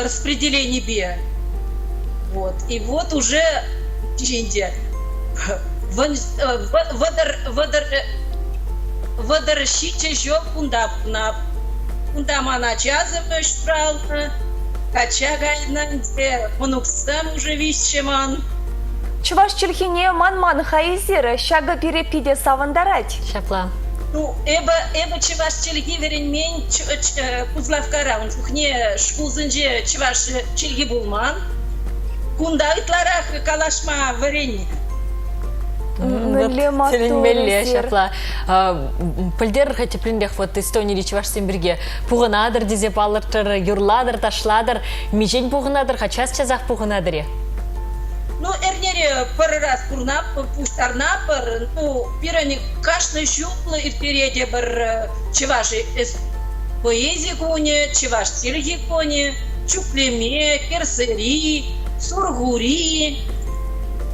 распределенипе. Вот. И вот уже ӗнтӗ 30, 30, 37 ҫул кунта пурӑнап. Кунта ман ачасем ҫуралнӑ, качча кайнӑ ӗнтӗ, мӑнуксем уже виҫҫӗ ман. Чӑваш чӗлхине манман-ха эсир, ҫакӑ пире питӗ савӑнтарать. Ҫапла. Ну, эпӗ, эпӗ чӑваш чӗлхи вӗренмен Кузлавкара. Ун чухне шкулсенче чӑваш чӗлхи пулман. Кунта ытларах калаҫма вӗреннӗ. Мӗнле маттур Тӗлӗнмелле эсир. ҫапла. Пӗлтерӗр-ха тӗплӗнрех вот Эстонири чӑвашсем пирки. Пухӑнатӑр тесе палӑртрӑр, юрлатӑр, ташлатӑр. Миҫен пухӑнатӑр-ха, час-часах пухӑнатӑр-и? Ну, эрнере пӗр раз пуҫтарнапӑр. Ну, пирӗн кашни ҫул ирттеретӗпӗр чӑваш поэзи кунӗ, чӑваш чӗлхи кунӗ, чӳклеме, кӗрсери, сурхури.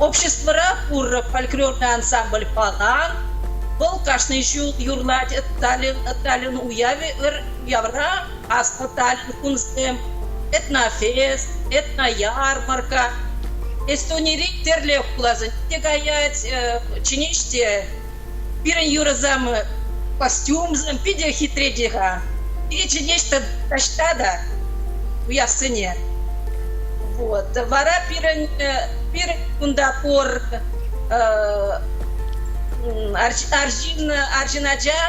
Обществӑра пур фольклорный ансамбль «Палан». Вӑл кашни ҫул юрлать Таллин, Таллин уявӗ уявра аслӑ Таллин кунсем, этнофест, этноярмарка. Эстонири тӗрлӗ хуласене те каять, чӗнеҫ те. Пирӗн юрӑсем, костюмсем питӗ хитре те-ха. Пире чӗнеҫ те таҫта та уявсене. Вот. Вара пирӗн, пирӗн кунта пур арҫын, арҫын ача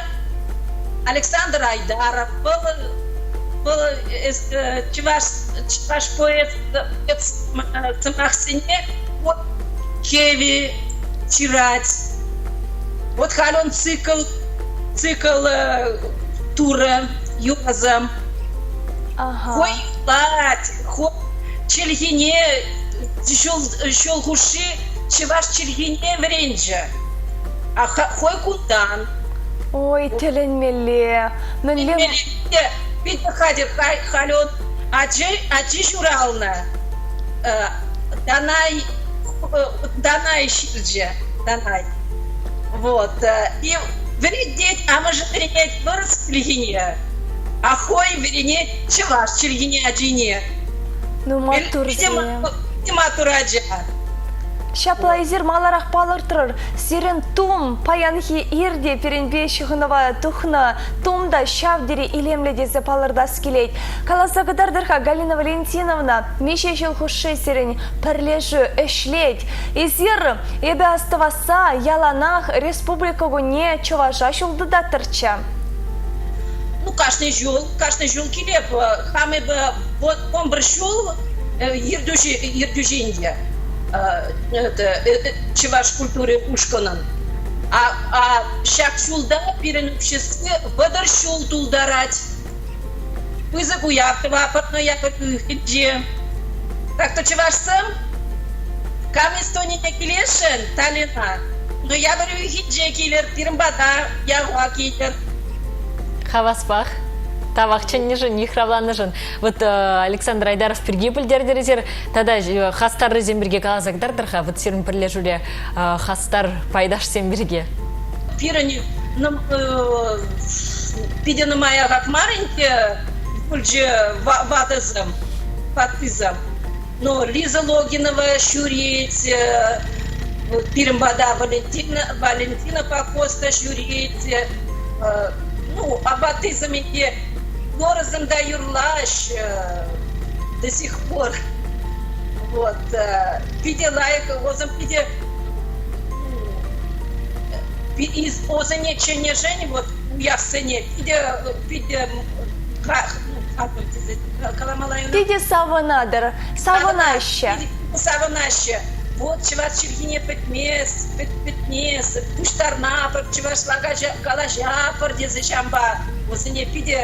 Александр Айдаров, вӑл, вӑл чӑваш, чӑваш поэт сӑмахсене кӗвӗ ҫырать. Вот халь он цикл, цикл турӗ юрӑсем. Хӑй юрлать, чӗлхине ҫул, ҫул хушши чӑваш чӗлхине вӗренчӗ. А хӑй кунтан. Ой, тӗлӗнмелле. Мӗнле... Питӗ хатӗр халь он ачи, ачи ҫуралнӑ. Данай, Данай ҫырчӗ. Данай. Вот. И вӗрентет, амӑшӗ вӗренет вырӑс чӗлхине, а хӑй вӗренет чӑваш чӗлхине ачине. Ну, маттурсем. Питӗ маттур ача. Ҫапла эсир маларах палӑртрӑр, сирӗн тум паянхи ир те пирӗнпе ҫыхӑнӑва тухнӑ. Тум та ҫав тери илемлӗ тесе палӑртас килет. Каласа кӑтартӑр-ха, Галина Валентиновна, миҫе ҫул хушши сирӗн пӗрлешӳ ӗҫлет? Эсир, эпӗ астӑвасса, яланах Республика кунне чӑваша ҫул тытаттӑрччӗ. Ну, кашни ҫул, кашни ҫул килеп. Хам эпӗ вунпӗр ҫул ертӳҫи, ертӳҫи ӗнтӗ чӑваш культури ушкӑнӑн. А, а ҫак ҫулта пирӗн общество 30 ҫул тултарать. Пысӑк уяв тӑватпӑр ноябрь уйӑхӗнче. Так то чӑвашсем кам Эстонине килесшӗн, Таллина, ноябрь уйӑхӗнче килӗр, пирӗн пата ява килӗр. Хаваспах. Тавах чӗннӗшӗн, йыхравланӑшӑн. Вот Александр Айдаров пирки пӗлтертӗр эсир. Тата хастаррисем пирки каласа кӑтартӑр-ха. Вот сирӗн пӗрлешӳре хастар пайташсем пирки. Пирӗн питӗ нумаях мар ӗнтӗ пулчӗ ватӑсем, ваттисем. Но Лиза Логинова ҫӳрет, пирӗн пата Валентина, Валентина Покоста ҫӳрет. Ну, а ваттисем ӗнтӗ юрӑсем та юрлаҫ до сих пор. Вот. Питӗ лайӑх, вӗсем питӗ Осене чӗннӗшӗн вот уявсене питӗ питӗ Питӗ савӑнатӑр, савӑнаҫҫӗ. Савӑнаҫҫӗ. Вот чӑваш чӗлхине пӗтмес, пӗтмес, пуҫтарнапӑр, чӑвашла калаҫапӑр тесе ҫампа вӗсене питӗ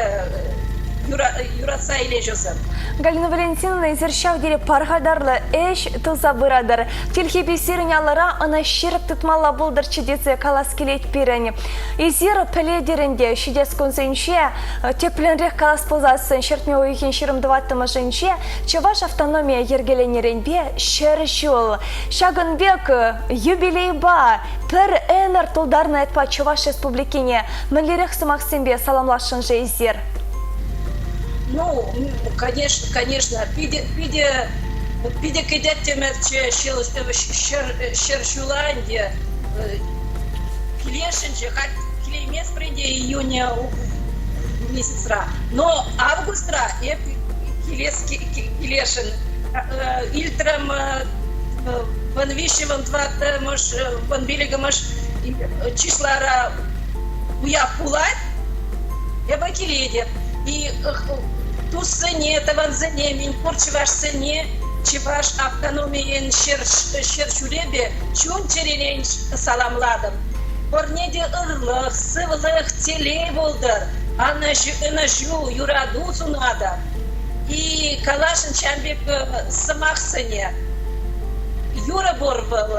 юратса илеҫ Галина Валентиновна, эсир ҫав тери пархатарлӑ ӗҫ туса пыратӑр. Тилхепе сирӗн алӑра ӑна ҫирӗп тытмалла пултӑрччӗ тесе калас килет пирӗн. Эсир пӗлетӗр ӗнтӗ, ҫитес кунсенче тӗплӗнрех калас пулсассӑн ҫӗртме уйӑхӗн 24-мӗшӗнче Чӑваш автономийӗ йӗркеленнӗренпе 100 ҫул. Ҫакӑн пек юбилейпа пӗр ӗмӗр тултарнӑ ятпа Чӑваш Республикине мӗнлерех сӑмахсемпе саламласшӑн-ши эсир? Ну, конечно, конечно, питӗ, питӗ, питӗ кӗтеттӗмӗрччӗ ҫӗр ҫула ӗнтӗ. Килесшӗнччӗ, халь килейместпӗр ӗнтӗ июня месяцра. Но августра эп килес килесшӗн. Илтрӗм вун виҫҫӗ, вун тӑваттӑмӗш, вун пиллӗкмӗш числара уяв пулать. Эпӗ килетӗп. И туссене, тӑвансене, мӗнпур чӑвашсене чӑваш автономийӗн ҫӗр ҫӳрепе чун-чӗререн саламлатӑп. Пурне те ырлӑх, сывлӑх, телей пултӑр, ӑнӑҫу, юрату сунатӑп. И калашӑн ҫавӑн пек сӑмахсене. Юрӑ пур вӑл,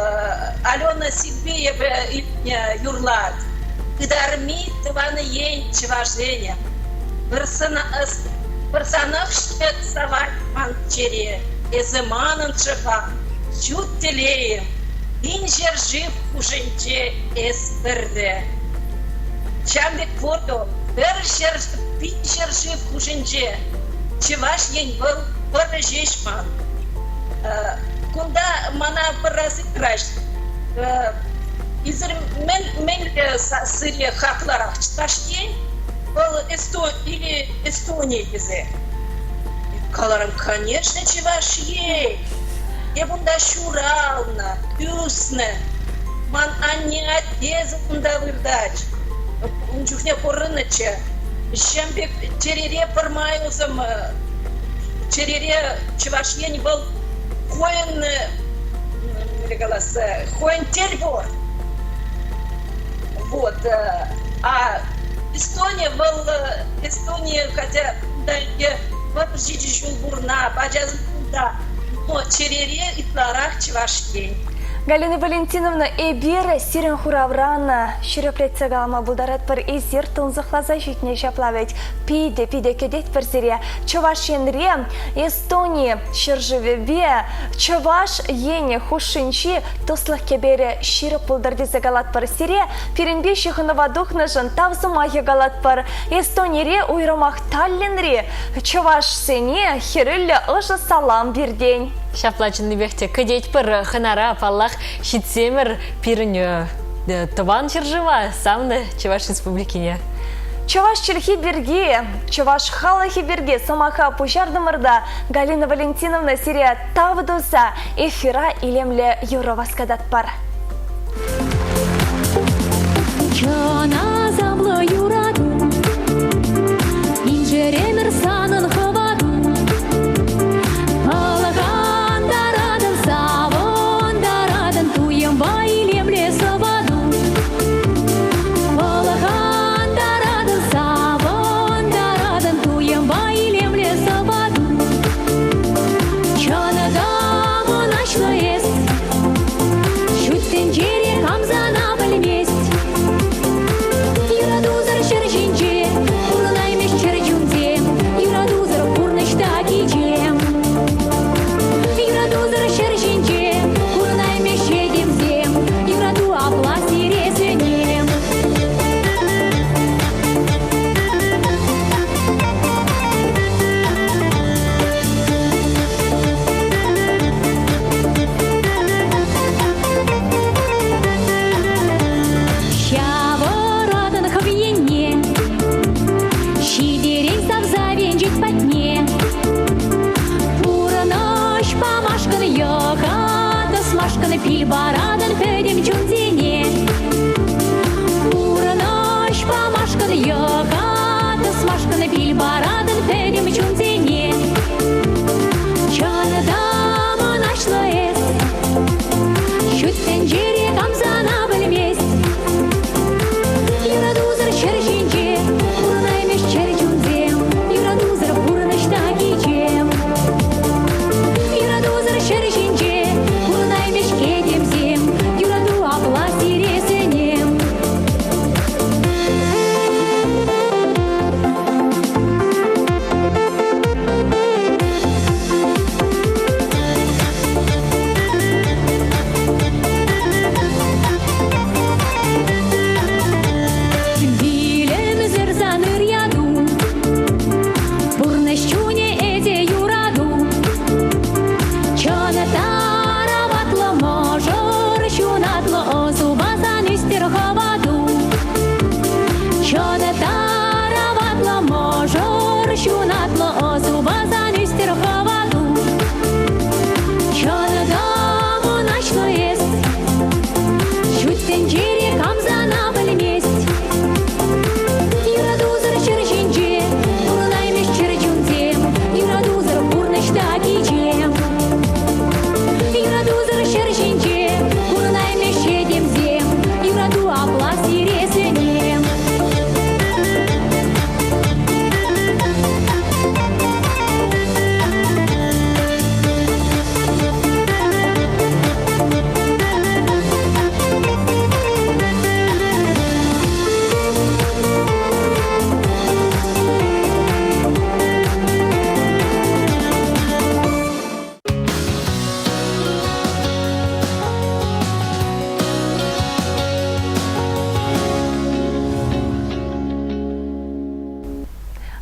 Алена Силпи эпӗ илтнӗ юрлать. Ытарми тӑван ен чӑваш енӗ. Пырсанах савать ман чӗре, эсӗ манӑн шӑпа, ҫут телейӗм, пин ҫӗршыв хушшинче эс пӗрре. Ҫавӑн пек пуртӑ пӗр ҫӗр, пин ҫӗршыв хушшинче Чӑваш Ен вӑл пӗрре ҫеҫ ман. Кунта мана пӗрре сыхраҫ. Эсир мӗн мӗнле сире хаклӑрах Чӑваш Ен вӑл или Эстония тесе? Каларӑм, конечно, Чӑваш Ен. Эп унта ҫуралнӑ, ӳснӗ. Ман анне атте кунта выртать. Ун чухне пурӑннӑччӗ. Ҫын пек чӗрере пӗрмай усӑм чӗрере Чӑваш Ен вӑл хӑйӗн мӗнле калас, хӑйӗн тӗл пур. Вот. А Эстония вӑл Эстония, хотя унта ӗнтӗ 37 ҫул пурӑнап, ачасем кунта, но чӗрере ытларах Чӑваш Ен. Галина Валентиновна, эпир сирӗн хуравран ҫирӗплетсе калама пултаратпӑр. Эсир тунсӑхласа ҫитнӗ ҫапла вӗт. Питӗ-питӗ кӗтетпӗр сире. Чӑваш Енре Эстони ҫӗршывӗпе Чӑваш Ен хушшинчи туслӑх кӗперӗ ҫирӗп пултӑр тесе калатпӑр сире. Пирӗнпе ҫыхӑнӑва тухнӑшӑн тав сӑмахӗ калатпӑр. Эстонире, уйрӑмах Таллинри чӑвашсене хӗрӳллӗ ӑшӑ салам пиртен. Ҫапла чӑннипех те кӗтетпӗр хӑнара, паллах, ҫитсемӗр пирӗн э, тӑван ҫӗршыва, савнӑ Чӑваш Республикине. Чӑваш чӗлхи пирки, чӑваш халӑхӗ пирки сӑмаха пуҫартӑмӑр та Галина Валентиновна сире тав туса эфира илемлӗ юрӑ васкататпӑр. Чӑн асамлӑ юрату, Инҫеремӗр санӑн хӑвату. Пӑлхантаратӑн, савӑнтаратӑн, Туйӑмпа илемлӗ сӑвату. Пӑлхантаратӑн, савӑнтаратӑн, Туйӑмпа илемлӗ сӑвату. Чӑн та мӑнаҫлӑ эс, Ҫут тӗнчере кам сана пӗлмест. Юратусӑр ҫӗр ҫинче пурӑнаймӗҫ чӗр чунсем, Юратусӑр пурнӑҫ та кичем. Юратусӑр ҫӗр ҫинче пурӑнаймӗҫ этемсем, Юрату апла сире сӗнем. Ҫавӑратӑн хӑв енне, ҫитерен савса венчет патне. Пурӑнӑҫ памашкӑн йӑха тӑсмашкӑн пил паратӑн пӗтӗм чунсене. Пурӑнӑҫ памашкӑн йӑха тӑсмашкӑн пил паратӑн пӗтӗм чунсене. Чӑн та мӑнаҫлӑ эс, ҫут тӗнчере кам сана пӗлмест. Юратусӑр ҫӗр ҫинче пурӑнаймӗҫ чӗр чунсем, юратусӑр пурнӑҫ та кичем. Юратусӑр ҫӗр ҫинче пурӑнаймӗҫ этемсем, юрату апла сире сӗнем. Вилӗмсӗр сан ыр яту, пурнӑҫ чунӗ эсӗ юрату. Чӑн тараватлӑ мӑшӑр ҫунатлӑ ӑсупа сан ӳстер хӑвату. Чӑн тараватлӑ мӑшӑр ҫунатлӑ ӑсупа сан ӳстер хӑвату. Чӑн та мӑнаҫлӑ эс, ҫут тӗнчере кам сана пӗлмест. Юратусӑр ҫӗр ҫинче пурӑнаймӗҫ чӗр чунсем, юратусӑр пурнӑҫ та кичем. Юратусӑр ҫӗр ҫинче пурӑнаймӗҫ этемсем, юрату апла сире сӗнем.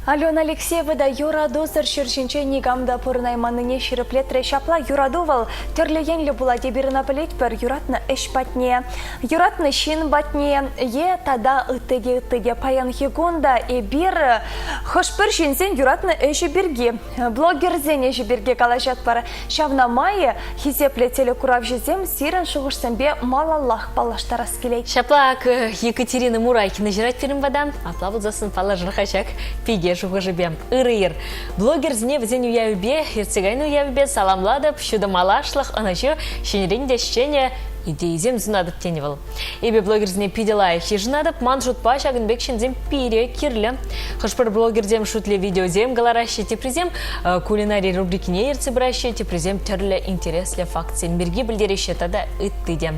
Алена Алексеева та юратусӑр ҫӗр ҫинче никам та пурӑнайманнине ҫирӗплетрӗ. Ҫапла юрату вӑл тӗрлӗ енлӗ пулать эпир ӑна пӗлетпӗр. Юратнӑ ӗҫ патне, юратнӑ ҫын патне е тата ытти те ытти те. Паянхи кун та эпир хӑш-пӗр ҫынсен юратнӑ ӗҫӗ пирки, блогерсен ӗҫӗ пирки калаҫатпӑр. Ҫавна май хисеплӗ телекуравҫӑсем сирӗн шухӑшсемпе малаллах паллаштарас килет. Ҫапла ак Екатерина Мурайкина ҫырать пирӗн пата. Апла пулсассӑн паллашӑр-ха ҫак пике шухӑшӗпе. Ырӑ ир. Блогерсене вӗсен уявӗпе, ертсе кайнӑ уявӗпе саламлатӑп, ҫутӑ малашлӑх, ӑнӑҫу, ҫӗнӗрен те ҫӗнӗ идейӑсем сунатӑп тенӗ вӑл. Эпӗ блогерсене питӗ лайӑх йышӑнатӑп. Ман шутпа, ҫакӑн пек ҫынсем пире кирлӗ. Хӑш-пӗр блогерсем шӳтлӗ видеосем кӑлараҫҫӗ, теприсем э, кулинари рубрикине ертсе пыраҫҫӗ, теприсем тӗрлӗ интереслӗ фактсем пирки пӗлтереҫҫӗ тата ытти те.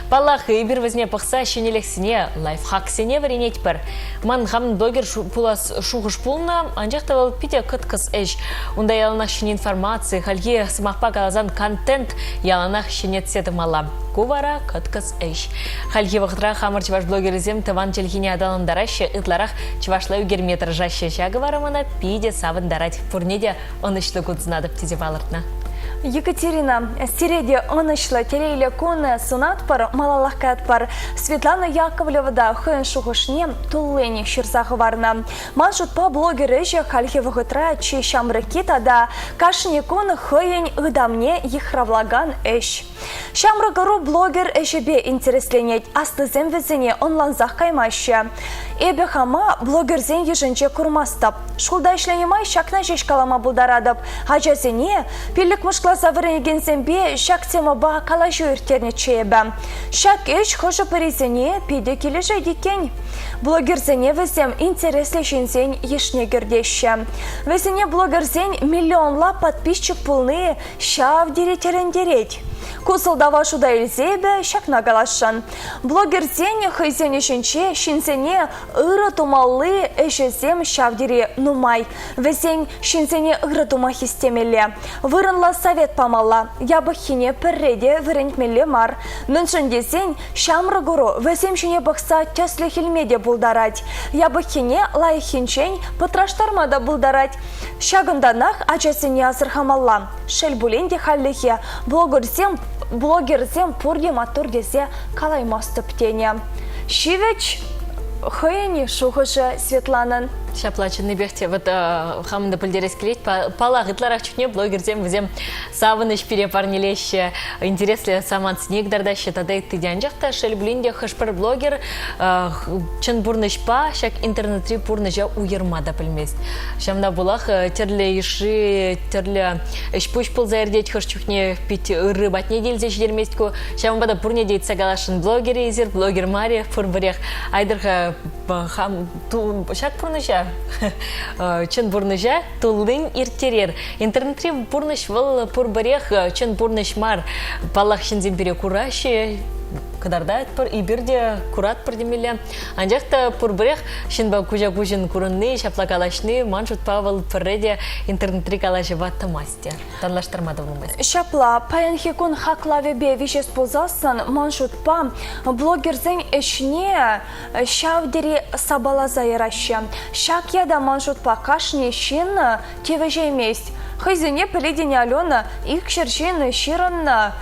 Паллах, эпир вӗсене пӑхса ҫӗнӗлӗхсене, лайфхаксене вӗренетпӗр. Ман хамӑн блогер пулас шухӑш пулнӑ, анчах та вӑл питӗ кӑткӑс ӗҫ. Унта яланах ҫӗнӗ информаци, хальхи сӑмахпа каласан контент яланах ҫӗнетсе тӑмалла. Ку вара кӑткӑс ӗҫ. Хальхи вӑхӑтра хамӑр чӑваш блогерӗсем тӑван чӗлхене аталантараҫҫӗ, ытларах чӑвашла ӳкерме тӑрӑшаҫҫӗ. Ҫакӑ вара мана питӗ савӑнтарать. Пурне те ӑнӑҫлӑ кун сунатӑп тесе палӑртнӑ. Екатерина, сире те ӑнӑҫлӑ, телейлӗ кун сунатпӑр, малаллах каятпӑр. Светлана Яковлева та хӑйӗн шухӑшне туллин ҫырса хӑварнӑ. Ман шутпа блогер ӗҫӗ хальхи вӑхӑтра чи ҫамрӑкки тата кашни кун хӑйӗн ытамне йыхравлакан ӗҫ. Ҫамрӑк ӑру блогер ӗҫӗпе интересленет, аслисем вӗсене ӑнлансах каймаҫҫӗ. Эпӗ хама блогерсен йышӗнче курмастӑп. Шкулта ӗҫленӗ май ҫакна ҫеҫ калама пултаратӑп. Ачасене пиллӗкмӗш класа вӗренекенсемпе ҫак темӑпа калаҫу ирттернӗччӗ эпӗ. Ҫак ӗҫ хӑшӗ-пӗрисене питӗ килӗшет иккен. Блогерсене вӗсем интереслӗ ҫынсен йышне кӗртеҫҫӗ. Вӗсене блогерсен миллионла подписчик пулни ҫав тери тӗлӗнтерет. Ку сӑлтава шута илсе эпӗ ҫакна каласшӑн. Блогерсен хӑйсен ӗҫӗнче ҫынсене ырӑ тумалли ӗҫӗсем ҫав тери нумай. Вӗсен ҫынсене ырӑ тума хистемелле, вырӑнлӑ совет памалла, япӑххине пӗрре те вӗрентмелле мар. Мӗншӗн тесен ҫамрӑк ӑру вӗсем ҫине пӑхса тӗслӗх илме те пултарать, япӑххине лайӑххинчен пӑтраштарма та пултарать. Ҫакӑнтанах ачасене асӑрхамалла. Шел пулин те хальлӗхе блогерсем блогерсем пурте маттур тесе калаймастӑп тенӗ. Ҫивӗч хӑйӗн шухӑшӗ Светланӑн. Ҫапла чӑннипех те вот хамӑн та пӗлтерес килет. Паллах, ытларах чухне блогерсем вӗсем савӑнӑҫ пире парнелеҫҫӗ, интереслӗ самантсене кӑтартаҫҫӗ тата ытти те. Анчах та шел пулин те хӑш-пӗр блогер чӑн пурнӑҫпа ҫак интернетри пурнӑҫа уйӑрма та пӗлмест. Ҫавна пулах тӗрлӗ йышши, тӗрлӗ ӗҫ-пуҫ пулса иртет хӑш чухне пит ырри патне те илсе ҫитермест ку. Ҫавӑнпа та пурне те ыйтса каласшӑн блогер-и эсир, блогер мар-и, пурпӗрех. Айтӑр-ха хам ҫак пурнӑҫа, чӑн пурнӑҫа туллин ирттерер. Интернетри пурнӑҫ вӑл пурпӗрех чӑн пурнӑҫ мар. Паллах, ҫынсем пире кураҫҫӗ, кӑтартатпӑр, эпир те куратпӑр темелле. Анчах та пурпӗрех ҫынпа куҫа-куҫӑн курӑнни, ҫапла калаҫни, ман шутпа, вӑл пӗрре те интернетри калаҫӑва тӑмасть те, танлаштарма та пулмасть. Ҫапла, паянхи кун хаклавӗпе виҫес пулсассӑн, ман шутпа, блогерсен ӗҫне ҫав тери сапаласа яраҫҫӗ. Ҫак ята, ман шутпа, кашни ҫын тивӗҫеймест. Хӑйсене пӗлетӗн Алена, икҫӗр ҫын ҫырӑннӑ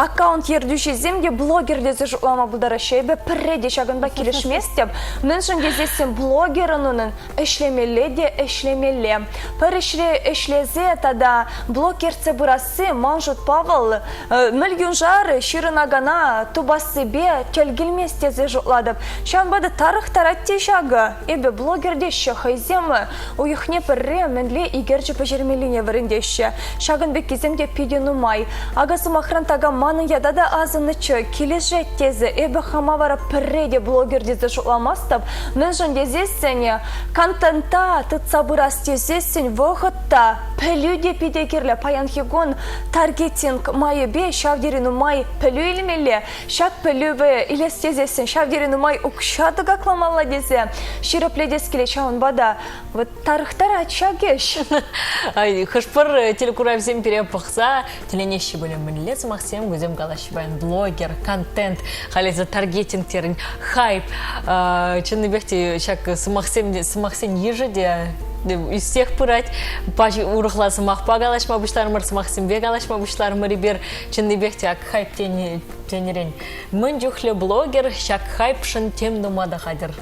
аккаунт ертӳҫисем те блогер тесе шутлама пултараҫҫӗ. Эпӗ пӗрре те ҫакӑнпа килӗшместӗп. Мӗншӗн тесессӗн блогерӑн унӑн ӗҫлемелле те ӗҫлемелле. Пӗр ӗҫре ӗҫлесе тата блог ертсе пырасси, ман шутпа вӑл мӗльюншар ҫырӑнакана тупассипе тӗл килмест тесе шутлатӑп. Ҫавӑнпа та тарӑхтарать те ҫакӑ. Эпӗ блогер теҫҫӗ хӑйсем. Уйӑхне пӗрре мӗнле икерчӗ пӗҫермеллине вӗрентеҫҫӗ. Ҫакӑн пеккисем те питӗ нумай. Акӑ, сӑмахран, такам манӑн ята та асӑннӑччӗ, килӗшет тесе. Эпӗ хама вара пӗрре те блогер тесе шутламастӑп. Мӗншӗн тесессӗн контента тытса пырас тесессӗн вӑхӑт та, пӗлӳ те питӗ кирлӗ. Паянхи кун таргетинг майӗпе ҫав тери нумай пӗлӳ илмелле. Ҫак пӗлӳве илес тесессӗн ҫав тери нумай укҫа тӑкакламалла тесе ҫирӗплетес килет. Ҫавӑнпа та вот тарӑхтарать ҫак ӗҫ. Хӑш-пӗр телекуравсем пире пӑхса тӗлӗнеҫҫӗ пулӗ. Мӗнле сӑмахсем вӗсем калаҫҫӗ паян? Блогер, контент, халӗ таргетинг терӗн, хайп. Чӑннипех те ҫак сӑмахсем сӑмахсен йышӗ те ӳссех пырать. Пач урӑхла сӑмахпа калаҫма пуҫларӑмӑр, сӑмахсемпе калаҫма пуҫларӑмӑр эпир. Чӑннипех те ак хайп тенӗрен мӗн чухлӗ блогер ҫак хайпшӑн тем тума та хатӗр.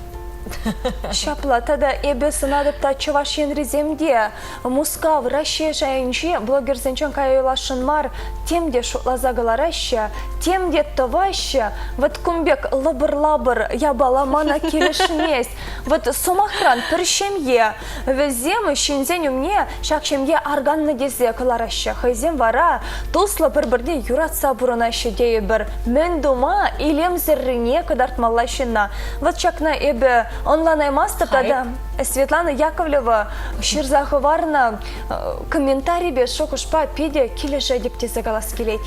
Ҫапла тата эпӗ сӑнатӑп та Чӑваш Енрисем те Мускав, Раҫҫей шайӗнчи блогерсенчен кая юласшӑн мар, тем те шутласа кӑлараҫҫӗ, тем те тӑваҫҫӗ. Вот кун пек лӑпӑр-лапӑр япала мана килӗшмест. Вот сӑмахран, пӗр ҫемье Вӗсем ҫынсен умне ҫак ҫемье арканнӑ тесе кӑлараҫҫӗ. Хӑйсем вара туслӑ пӗр-пӗрне юратса пурӑнаҫҫӗ тейӗпӗр. Мӗн тума илемсӗррине кӑтартмалла ҫынна? Вӑт ҫакна эпӗ ӑнланаймастӑп тата Светлана Яковлева ҫырса хӑварнӑ комментарипе шухӑшпа питӗ килӗшетӗп тесе калас килет.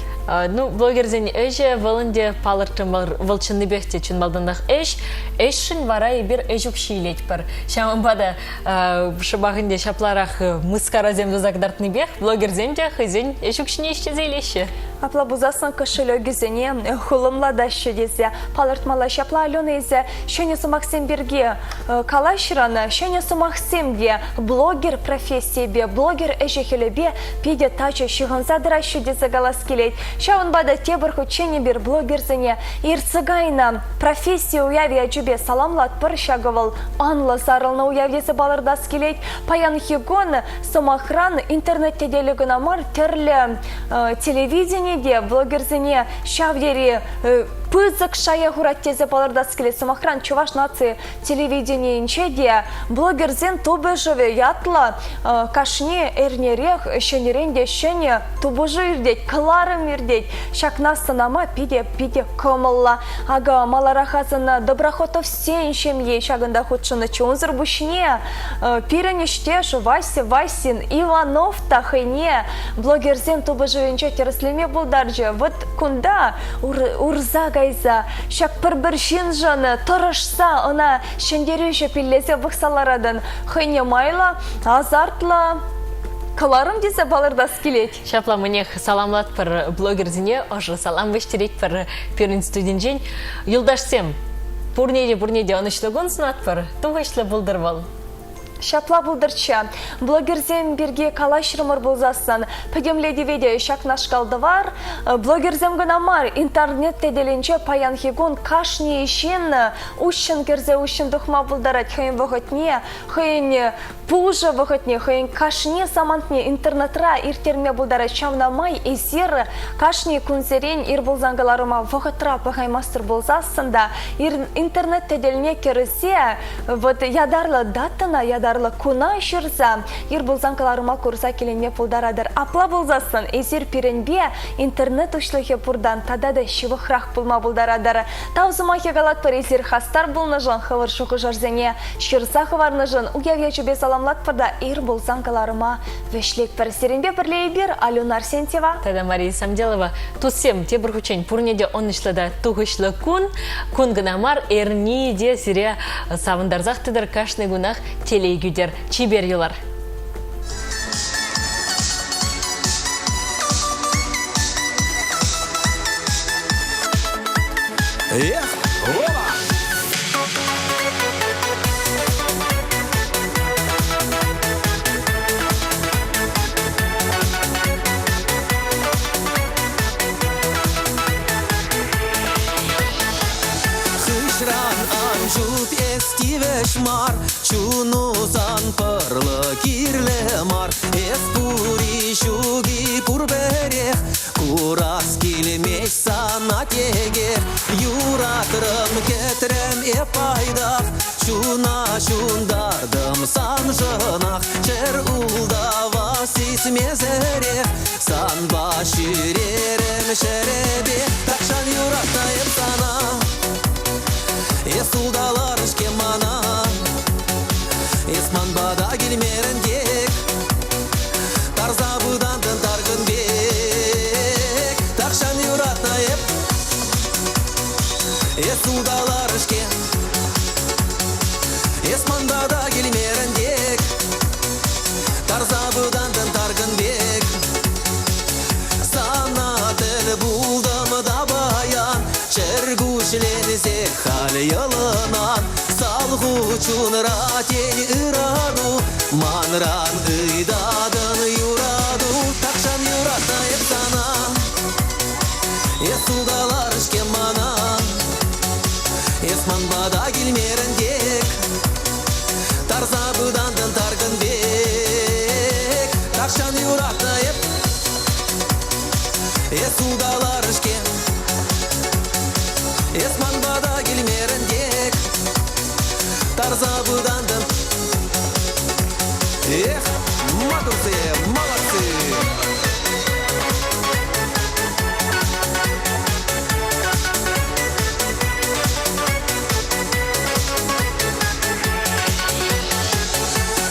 Ну, блогерсен ӗҫӗ вӑл ӗнтӗ палӑртрӑмӑр, вӑл чӑннипех те чӑн малтанах ӗҫ. Ӗҫшӗн вара эпир ӗҫ укҫи илетпӗр. Ҫавӑнпа та шӑпах ӗнтӗ ҫапларах мыскарасем туса кӑтартнипех блогерсем те хӑйсен ӗҫ укҫине ӗҫлесе илеҫҫӗ. Апла пулсассӑн кошелёкӗсене хулӑмлатаҫҫӗ тесе палӑртмалла. Ҫапла, Алена, эсӗ ҫӗнӗ сӑмахсем пирки калаҫрӑн. Ҫӗнӗ сӑмахсем те блогер профессийӗпе, блогер ӗҫӗ-хӗлӗпе питӗ тачӑ ҫыхӑнса тӑраҫҫӗ тесе калас килет. Ҫавӑнпа та тепӗр хутчен эпир блогерсене иртсе кайнӑ професси уявӗ ячӗпе саламлатпӑр. Ҫакӑ вӑл анлӑ сарӑлнӑ уяв тесе палӑртас килет. Паянхи кун, сӑмахран, интернет тетелӗ кӑна мар, тӗрлӗ телевидени те блогерсене ҫав тери пысӑк шая хурать тесе палӑртас килет. Сӑмахран, Чӑваш наци телевиденийӗнче те блогерсен тупӑшӑвӗ ятлӑ кашни эрнерех ҫӗнӗрен те ҫӗнӗ тупӑшу иртет, кӑларӑм иртет. Ҫакна сӑнама питӗ-питӗ кӑмӑллӑ. Акӑ маларах асӑннӑ Доброхотовсен ҫемйи ҫакӑнта хутшӑннӑччӗ. Унсӑр пуҫне пирӗн ӗҫтеш Вася Васин Иванов та хӑйне блогерсен тупӑшӑвӗнче тӗрӗслеме пултарчӗ. Вӑт кунта урса кайса ҫак пӗр-пӗр ҫыншӑн тӑрӑшса ӑна ҫӗнтерӳҫӗ пиллесе пӑхса ларатӑн. Хӑйне майлӑ, азартлӑ кӑларӑм тесе палӑртас килет. Ҫапла мӗнех саламлатпӑр блогерсене, ӑшӑ салам вӗҫтеретпӗр пирӗн студинчен. Юлташсем, пурне те пурне те ӑнӑҫлӑ кун сунатпӑр. Тухӑҫлӑ пултӑр вӑл. Ҫапла пултӑрччӗ. Блогерсем пирки калаҫрӑмӑр пулсассӑн, пӗтӗмлетӗве те ҫакнашкал тӑвар. Блогерсем кӑна мар, интернет тетелӗнче паянхи кун кашни ҫын уҫҫӑн кӗрсе уҫҫӑн тухма пултарать хӑйӗн вӑхӑтне, хӑйӗн пушӑ вӑхӑтне, хӑйӗн кашни самантне интернетра ирттерме пултарать. Ҫавна май эсир кашни кунсерен ир пулсан кӑларӑма вӑхӑтра пӑхаймастӑр пулсассӑн та интернет тетелне кӗрсе Вӑт ятарлӑ датӑна, ятарлӑ куна ҫырса ир пулсан кӑларӑма курса киленме пултаратӑр. Апла пулсассӑн эсир пирӗнпе интернет уҫлӑхӗ пуртан тата та ҫывӑхрах пулма пултаратӑр. Тав сӑмахӗ калатпӑр эсир хастар пулнӑшӑн, хӑвӑр шухӑшӑрсене ҫырса хӑварнӑшӑн уяв ячӗпе саламлатпӑр та ир пулсан кӑларӑма вӗҫлетпӗр. Сирӗнпе пӗрле эпир, Алена Арсентьева тата Мария Самделова. Туссем, тепӗр хутчен пурне те ӑнӑҫлӑ та тухӑҫлӑ кун. Кун кӑна мар, эрни те сире савӑнтарсах тӑтӑр, кашни кунах телей кӳтӗр. Чипер юлар! Эх, Вова! Хыҫран ан ҫут эс тивӗҫ мар, Чуну сан пӑрлӑ кирлӗ мар. Эс пур-и, ҫук-и пурпӗрех, Курас килмест сана текех. Юратрӑм, кӗтрӗм эп пайтах, Чуна ҫунтартӑм саншӑнах. Чӗр ултава сисмесӗрех Санпа ҫӳрерӗм ҫӗрӗпе. Тахҫан юратнӑ эп сана, Эс улталарӑн-ҫке мана. Эс ман пата килмерӗн тек, Тарса пытантӑн таркӑн пек. Тахҫан юратнӑ эп, Эс улталарӑн-ҫке. Эс ман пата килмерӗн тек, Тарса пытантӑн таркӑн пек. Сана тӗл пултӑм та паян, Чӗркуҫленсе халь йӑлӑнан. Салху чунра тен ырату, Манран ыйтатӑн юрату. Тахҫан юратнӑ эп сана, Эс улталарӑн-ҫке мана. Эс ман пата килмерӗн тек, Тарса пытантӑн таркӑн пек. Тахҫан юратнӑ эп, Эс улталарӑн-ҫке. Эс ман пата килмерӗн тек, Тарса пытантӑн. Эх, маттурсем, молодцы!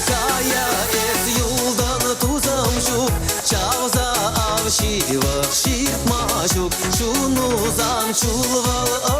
Кая эс юлтӑн, тусӑм ҫук, Чавса ав ҫывӑх ҫыртма ҫук. Чунусан чул вӑл.